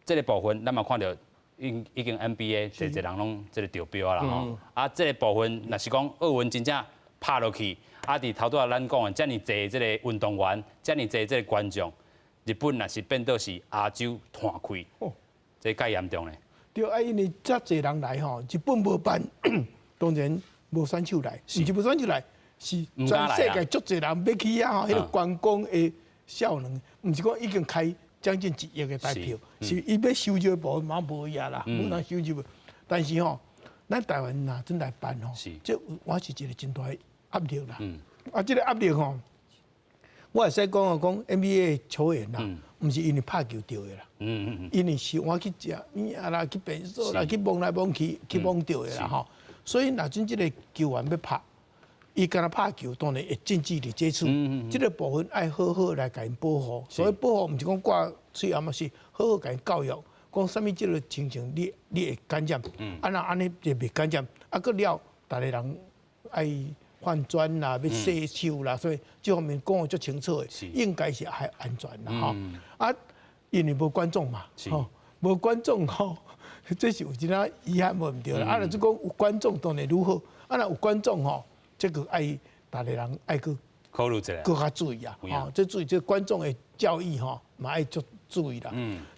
這個部分，咱嘛看著已經 NBA 濟濟人攏這個中標啊啦吼。啊，這個部分若是講奧運真正拍落去，啊，佇頭拄仔咱講的遮爾濟這個運動員，遮爾濟這個觀眾，日本若是變做是亞洲炭開，這蓋嚴重咧。對啊，因為遮濟人來吼，日本無辦，當然無選手來，毋是無選手來，是全世界足濟人欲去遐吼，彼個觀光的效能，毋是講已經開將近1億的台票，是伊欲收入的部分嘛無伊啊啦，無通收入。但是吼，咱台灣若真來辦吼，這我是一個真大的壓力啦。啊，這個壓力吼，我會使講啊，講 NBA 球員啦，毋是因為拍球著的啦，因為是我去食物仔啦，去便所啦，去摸來摸去，去摸著的啦吼。所以若真這個球員欲拍，伊敢若拍球，當然會近距離接觸，這個部分愛好好來共𪜶保護。所以保護毋是講掛喙罨，是好好共𪜶教育，講啥物這個情形你會感染，啊若按呢就袂感染，啊閣了，逐個人愛換磚啦，欲洗手啦，所以這方面講得足清楚的，應該是還安全啦吼。啊，因為無觀眾嘛，吼，無觀眾吼，這是有一點遺憾無毋對啦。啊，若是講有觀眾當然愈好，啊若有觀眾吼，這個愛逐個人愛去考慮一下，閣較注意啊，吼，這注意這觀眾的教育吼，嘛愛足注意啦。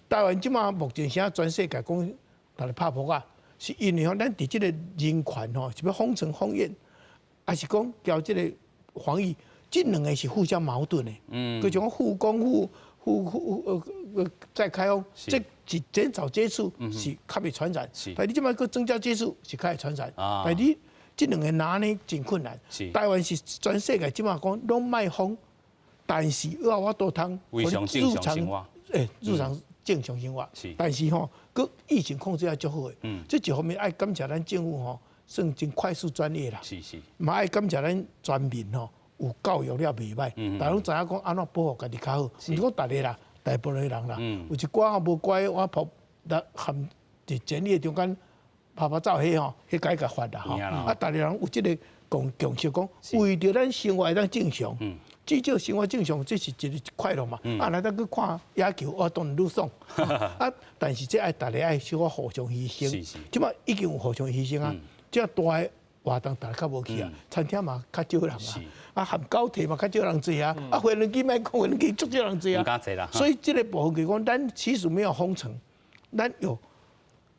台灣這馬目前現在全世界講，逐个拍噗仔，是因為吼，咱佇這個人權吼，是欲封城封院，還是講交這個防疫，這兩個是互相矛盾的。佮像講復工復復復再開放，這是減少接觸是較袂傳染。但你這馬閣增加接觸是較會傳染。但你這兩個拿捏真困難。台灣是全世界這馬講攏莫封，但是有法度通日常生活，日常正常生活。但是吼，閣疫情控制也足好的。這一方面愛感謝咱政府吼，算真快速專業啦。嘛愛感謝咱全民吼，有教育了袂䆀，大家攏知影講按怎保護家己較好。毋是講逐个啦，大部分的人啦，有一寡吼無乖，我跑來含佇檢疫中間拍拍走彼吼，彼該共罰啦吼。啊，逐个人有這個共識，講為著咱生活會當正常，至少生活正常，這是一個快樂嘛。啊，來當去看野球，我當然愈爽。啊，但是這愛逐个愛小可互相犧牲。這馬已經有互相犧牲啊，這大的活動逐个較無去啊，餐廳嘛較少人啊，啊，含高鐵嘛較少人坐啊，啊，飛輪機莫講，飛輪機足少人坐啊。所以這個部分就講，咱其實沒有封城，咱有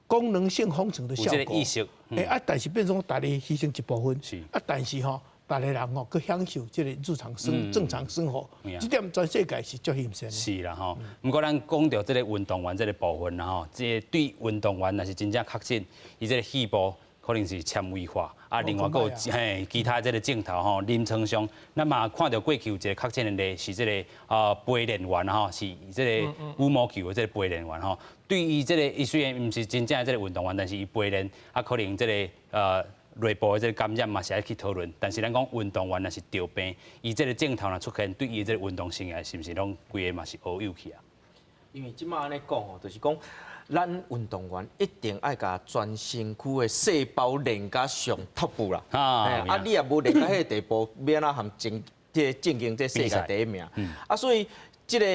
功能性封城的效果。欸啊，但是變成講逐个犧牲一部分，啊，但是吼，逐个人吼，閣享受這個日常生正常生活，這點全世界是足欣羨的。是啦吼，毋過咱講著這個運動員這個部分啦吼，這個對運動員若是真正確診，伊這個肺部可能是纖維化，啊，另外閣有嘿其他這個症頭吼，臨床上，咱嘛看著過去有一個確診的例是這個啊陪練員吼，是這個羽毛球的這個陪練員吼，對伊這個伊雖然毋是真正的這個運動員，但是伊陪練啊，可能這個內部的這個感染嘛是愛去討論，但是咱講運動員若是著病，伊這個症頭若出現，對伊這個運動生涯是毋是攏規个嘛是烏有去啊？因為這馬按呢講吼，就是講咱運動員一定愛共全身軀的細胞練甲上 top 啦。啊，你若無練到彼個地步，欲按怎含爭這個進行這世界第一名？啊，所以這個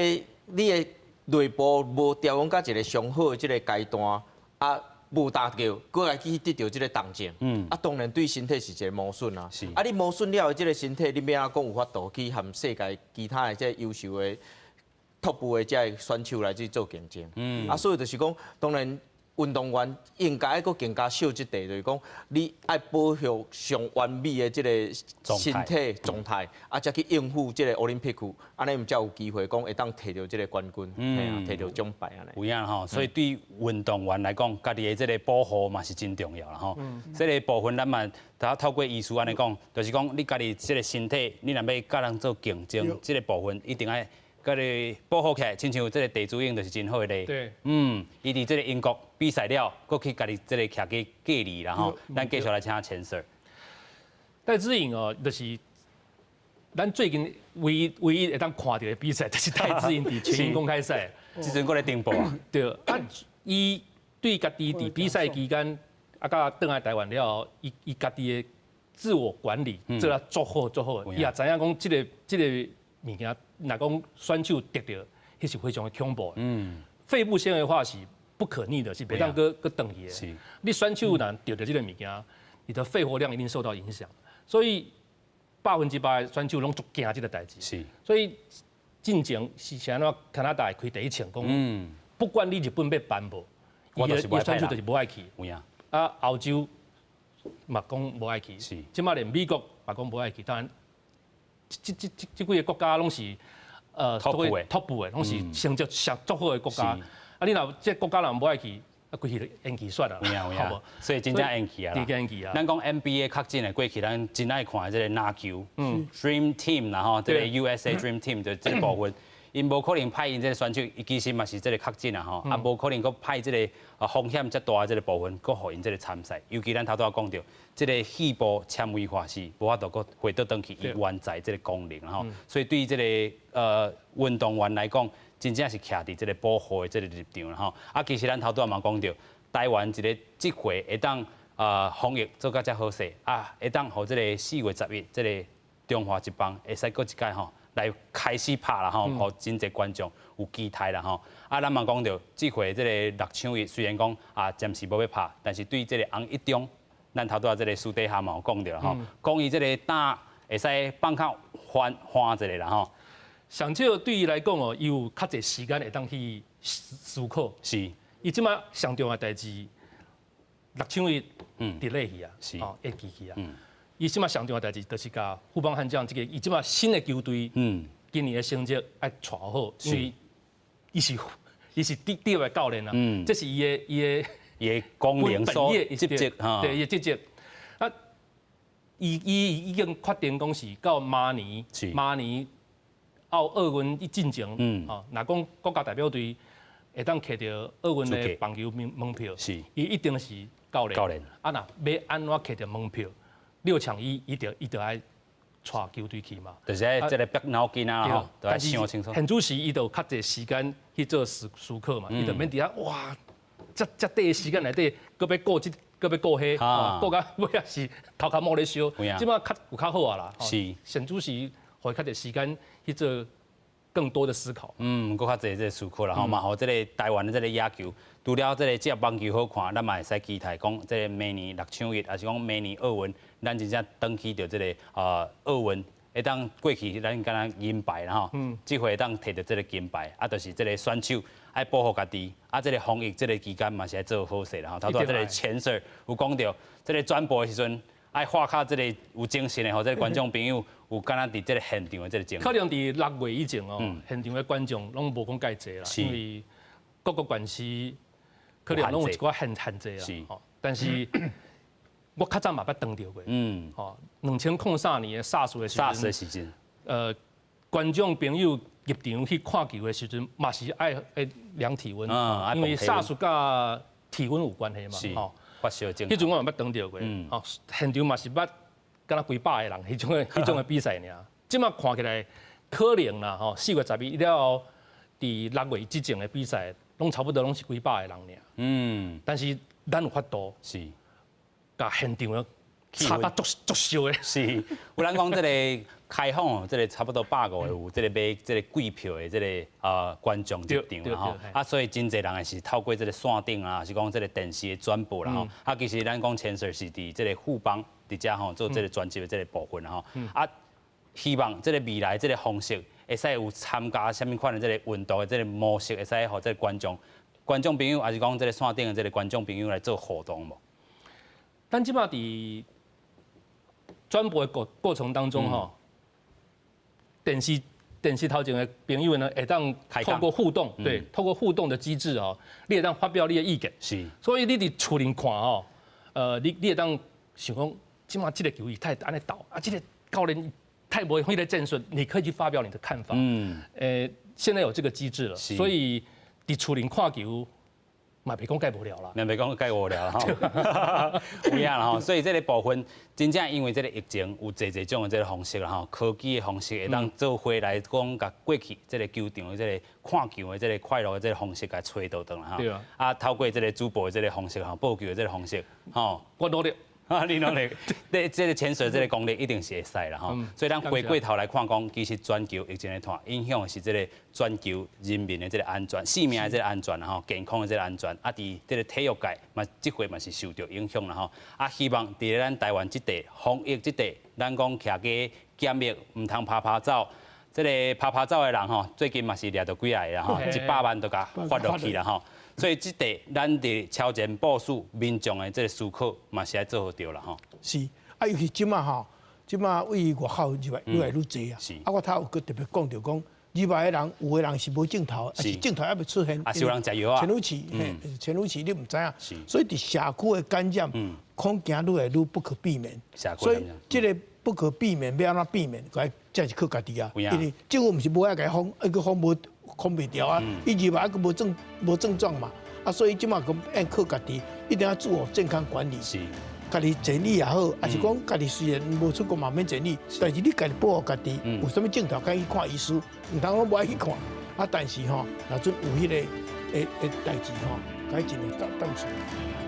你的內部無調養到一個上好的這個階段，啊。無打著，閣來去得著這個重症，啊，當然對身體是一個磨損啊。啊，你磨損了後，這個身體，你欲按怎講有法度去和世界其他的這優秀的 top 的這個選手來去做競爭。啊，所以就是講，當然運動員應該閣更加受這塊，就是講你愛保護上完美的這個身體狀態，啊，才去應付這個奧林匹克，按呢才有機會講會當提著這個冠軍，提著獎牌按呢。有影吼，所以對運動員來講，家己的這個保護嘛是真重要啦吼。這個部分咱嘛，透過醫師按呢講，就是講你家己這個身體，你若欲佮人做競爭，這個部分一定愛家己保護起來。親像這個鄭子英就是真好的例。伊佇這個英國比賽了，閣去家己這個徛去隔離啦吼。咱繼續來請錢 Sir。戴資穎哦，就是咱最近唯一唯一會當看著的比賽，就是戴資穎佇全英公開賽。這陣閣咧轉播啊。對，啊，伊對家己佇比賽期間，啊，佮轉來台灣了後，伊伊家己的自我管理做得足好足好。伊也知影講，這個物件，若講選手得著，彼是非常的恐怖。肺部纖維化是不可逆的，是袂當閣閣轉去的。你選手若著著這個物件，你的肺活量一定受到影響。所以100%的選手攏足驚這個代誌。所以進前是按怎加拿大開第一槍講，不管你日本欲辦無，伊的選手就是無愛去。啊，歐洲嘛講無愛去。這馬連美國嘛講無愛去。當然，這幾個國家攏是top 的 top 的，攏是成績上足好的國家。啊，你若這國家若無愛去，啊，規氣延期算啦，好無？所以真正延期啊啦。延期啊！咱講 NBA 確診的過去，咱真愛看這個籃球，Dream Team 啦吼，這個 USA Dream Team 就這個部分，𪜶無可能派𪜶這個選手，伊其實嘛是這個確診啊吼，啊無可能閣派這個風險遮大的這個部分，閣予𪜶這個參賽。尤其咱頭拄仔講著，這個肺部纖維化是無法度閣回倒轉去伊原在這個功能吼，所以對這個運動員來講，真正是徛佇這個保護的這個立場啦吼。啊，其實咱頭拄仔嘛講著，台灣一個這回會當防疫做甲遮好勢啊，會當予這個4月11這個中華職棒會使閣一擺吼來開始拍啦吼，予真濟觀眾有期待啦吼。啊，咱嘛講著，這回這個六搶一雖然講啊暫時無欲拍，但是對這個洪一中，咱頭拄仔這個私底下嘛有講著吼，講伊這個膽會使放較寬寬一下啦吼。上少對伊來講哦，伊有較濟時間會當去思考。伊這馬上重要代誌，六搶一 delay 去啊，哦，延期去啊。伊這馬上重要代誌就是共富邦悍將這個，伊這馬新的球隊，今年的成績愛帶好，因為伊是第二的教練啊，這是伊的伊的伊的功能所職責，對，伊的職責。啊，伊已經確定講是到明年，明年奧運伊進前，哦，若講國家代表隊會當摕著奧運的棒球門票，伊一定是教練。教練。啊，若欲按怎摕著門票，六搶一，伊就愛帶球隊去嘛。就是這個逼腦筋啊，吼，都愛想清楚。現主時伊就有較濟時間去做思考嘛，伊就免佇遐哇，遮遮短的時間內底，閣欲顧這，閣欲顧彼，顧到尾仔是頭殼毛咧燒。這馬較有較好啊啦。現主時予伊較濟時間去做更多的思考。嗯，閣較濟這個思考啦，吼，嘛，予這個台灣的這個野球，除了這個職業棒球好看，咱嘛會使期待講，這個明年六搶一，抑是講明年奧運，咱真正轉去著這個奧運，會當過去咱敢若銀牌啦吼，這回會當摕著這個金牌，啊，就是這個選手愛保護家己，啊，這個防疫這個期間嘛是愛做好勢啦吼。頭拄仔這個錢 Sir 有講著，這個轉播的時陣愛畫較這個有精神的，予這個觀眾朋友有敢若佇這個現場的這個情。可能佇6月以前哦，現場的觀眾攏無講蓋濟啦，因為各個縣市可能攏有一寡限制啦。但是我較早嘛捌當著過，吼，2003年的 SARS 的時陣， SARS 的時陣，觀眾朋友入場去看球的時陣，嘛是愛量體溫，因為 SARS 佮體溫有關係嘛，吼。發燒症。彼陣我嘛捌當著過，吼，現場嘛是捌敢若幾百個人，彼種的比賽爾。這馬看起來可能啦，吼，4月11了後，佇6月之前的比賽，攏差不多攏是幾百個人爾。但是咱有法度共現場的炒甲足足燒的。是，有人講這個開放哦，這個差不多150個有這個買這個貴票的這個觀眾入場啦吼，啊，所以真濟人也是透過這個線頂啊，是講這個電視的轉播啦吼，啊，其實咱講錢 Sir 是佇這個富邦佇遮吼做這個專輯的這個部分吼，啊，希望這個未來這個方式會使有參加啥物款的這個運動的這個模式，會使予這個觀眾朋友，抑是講這個線頂的這個觀眾朋友來做互動無？咱這馬佇轉播的過程當中吼，電視頭前的朋友呢，會當透過互動，對，透過互動的機制哦，你會當發表你的意見。所以你佇厝裡看哦，你會當想講，這馬這個球伊太按呢投，啊，這個教練太無彼個戰術，你可以去發表你的看法。現在有這個機制了，所以佇厝裡看球，嘛袂講蓋無聊啦，嘛袂講蓋無聊吼，有影啦吼，所以這个部分真正因為這个疫情有濟濟種的這个方式啦吼，科技的方式會當做伙來講，共過去這个球場的這个看球的這个快樂的這个方式共揣倒轉啦吼。對啊。啊，透過這个主播的這个方式吼，報球的這个方式吼，我努力。啊，你努力，這這个潛水這个功力一定是會使啦吼。所以咱回過頭來看講，其實全球疫情的拖影響的是這个全球人民的這个安全、生命的這个安全吼，健康的這个安全。啊，佇這个體育界嘛，這回嘛是受著影響啦吼。啊，希望佇咧咱台灣這塊防疫這塊，咱講徛家檢疫，毋通趴趴走。這个趴趴走的人吼，最近嘛是掠著幾仔個啦吼，100萬都共罰落去啦吼。所以這塊咱佇超前部署民眾的這个思考嘛是愛做好著啦吼。是，啊，尤其這馬吼，這馬位外口入來愈來愈濟啊。啊，我頭有閣特別講著講，入來的人有的人是無症頭，啊是症頭猶未出現。啊，是有人食藥啊。潛伏期，嘿，潛伏期你毋知影。所以佇社區的感染，恐驚愈來愈不可避免。所以這个不可避免，欲按怎避免？該這是靠家己啊。因為政府毋是無愛共伊封，抑閣封無封袂牢啊。伊入來閣無症狀嘛。啊，所以這馬閣愛靠家己，一定要自我健康管理。家己檢疫也好，抑是講家己雖然無出國嘛免檢疫，但是你家己保護家己，有啥物症頭趕緊去看醫師，毋通講無愛去看。啊，但是吼，若準有彼个的代誌吼，該盡量當當處理。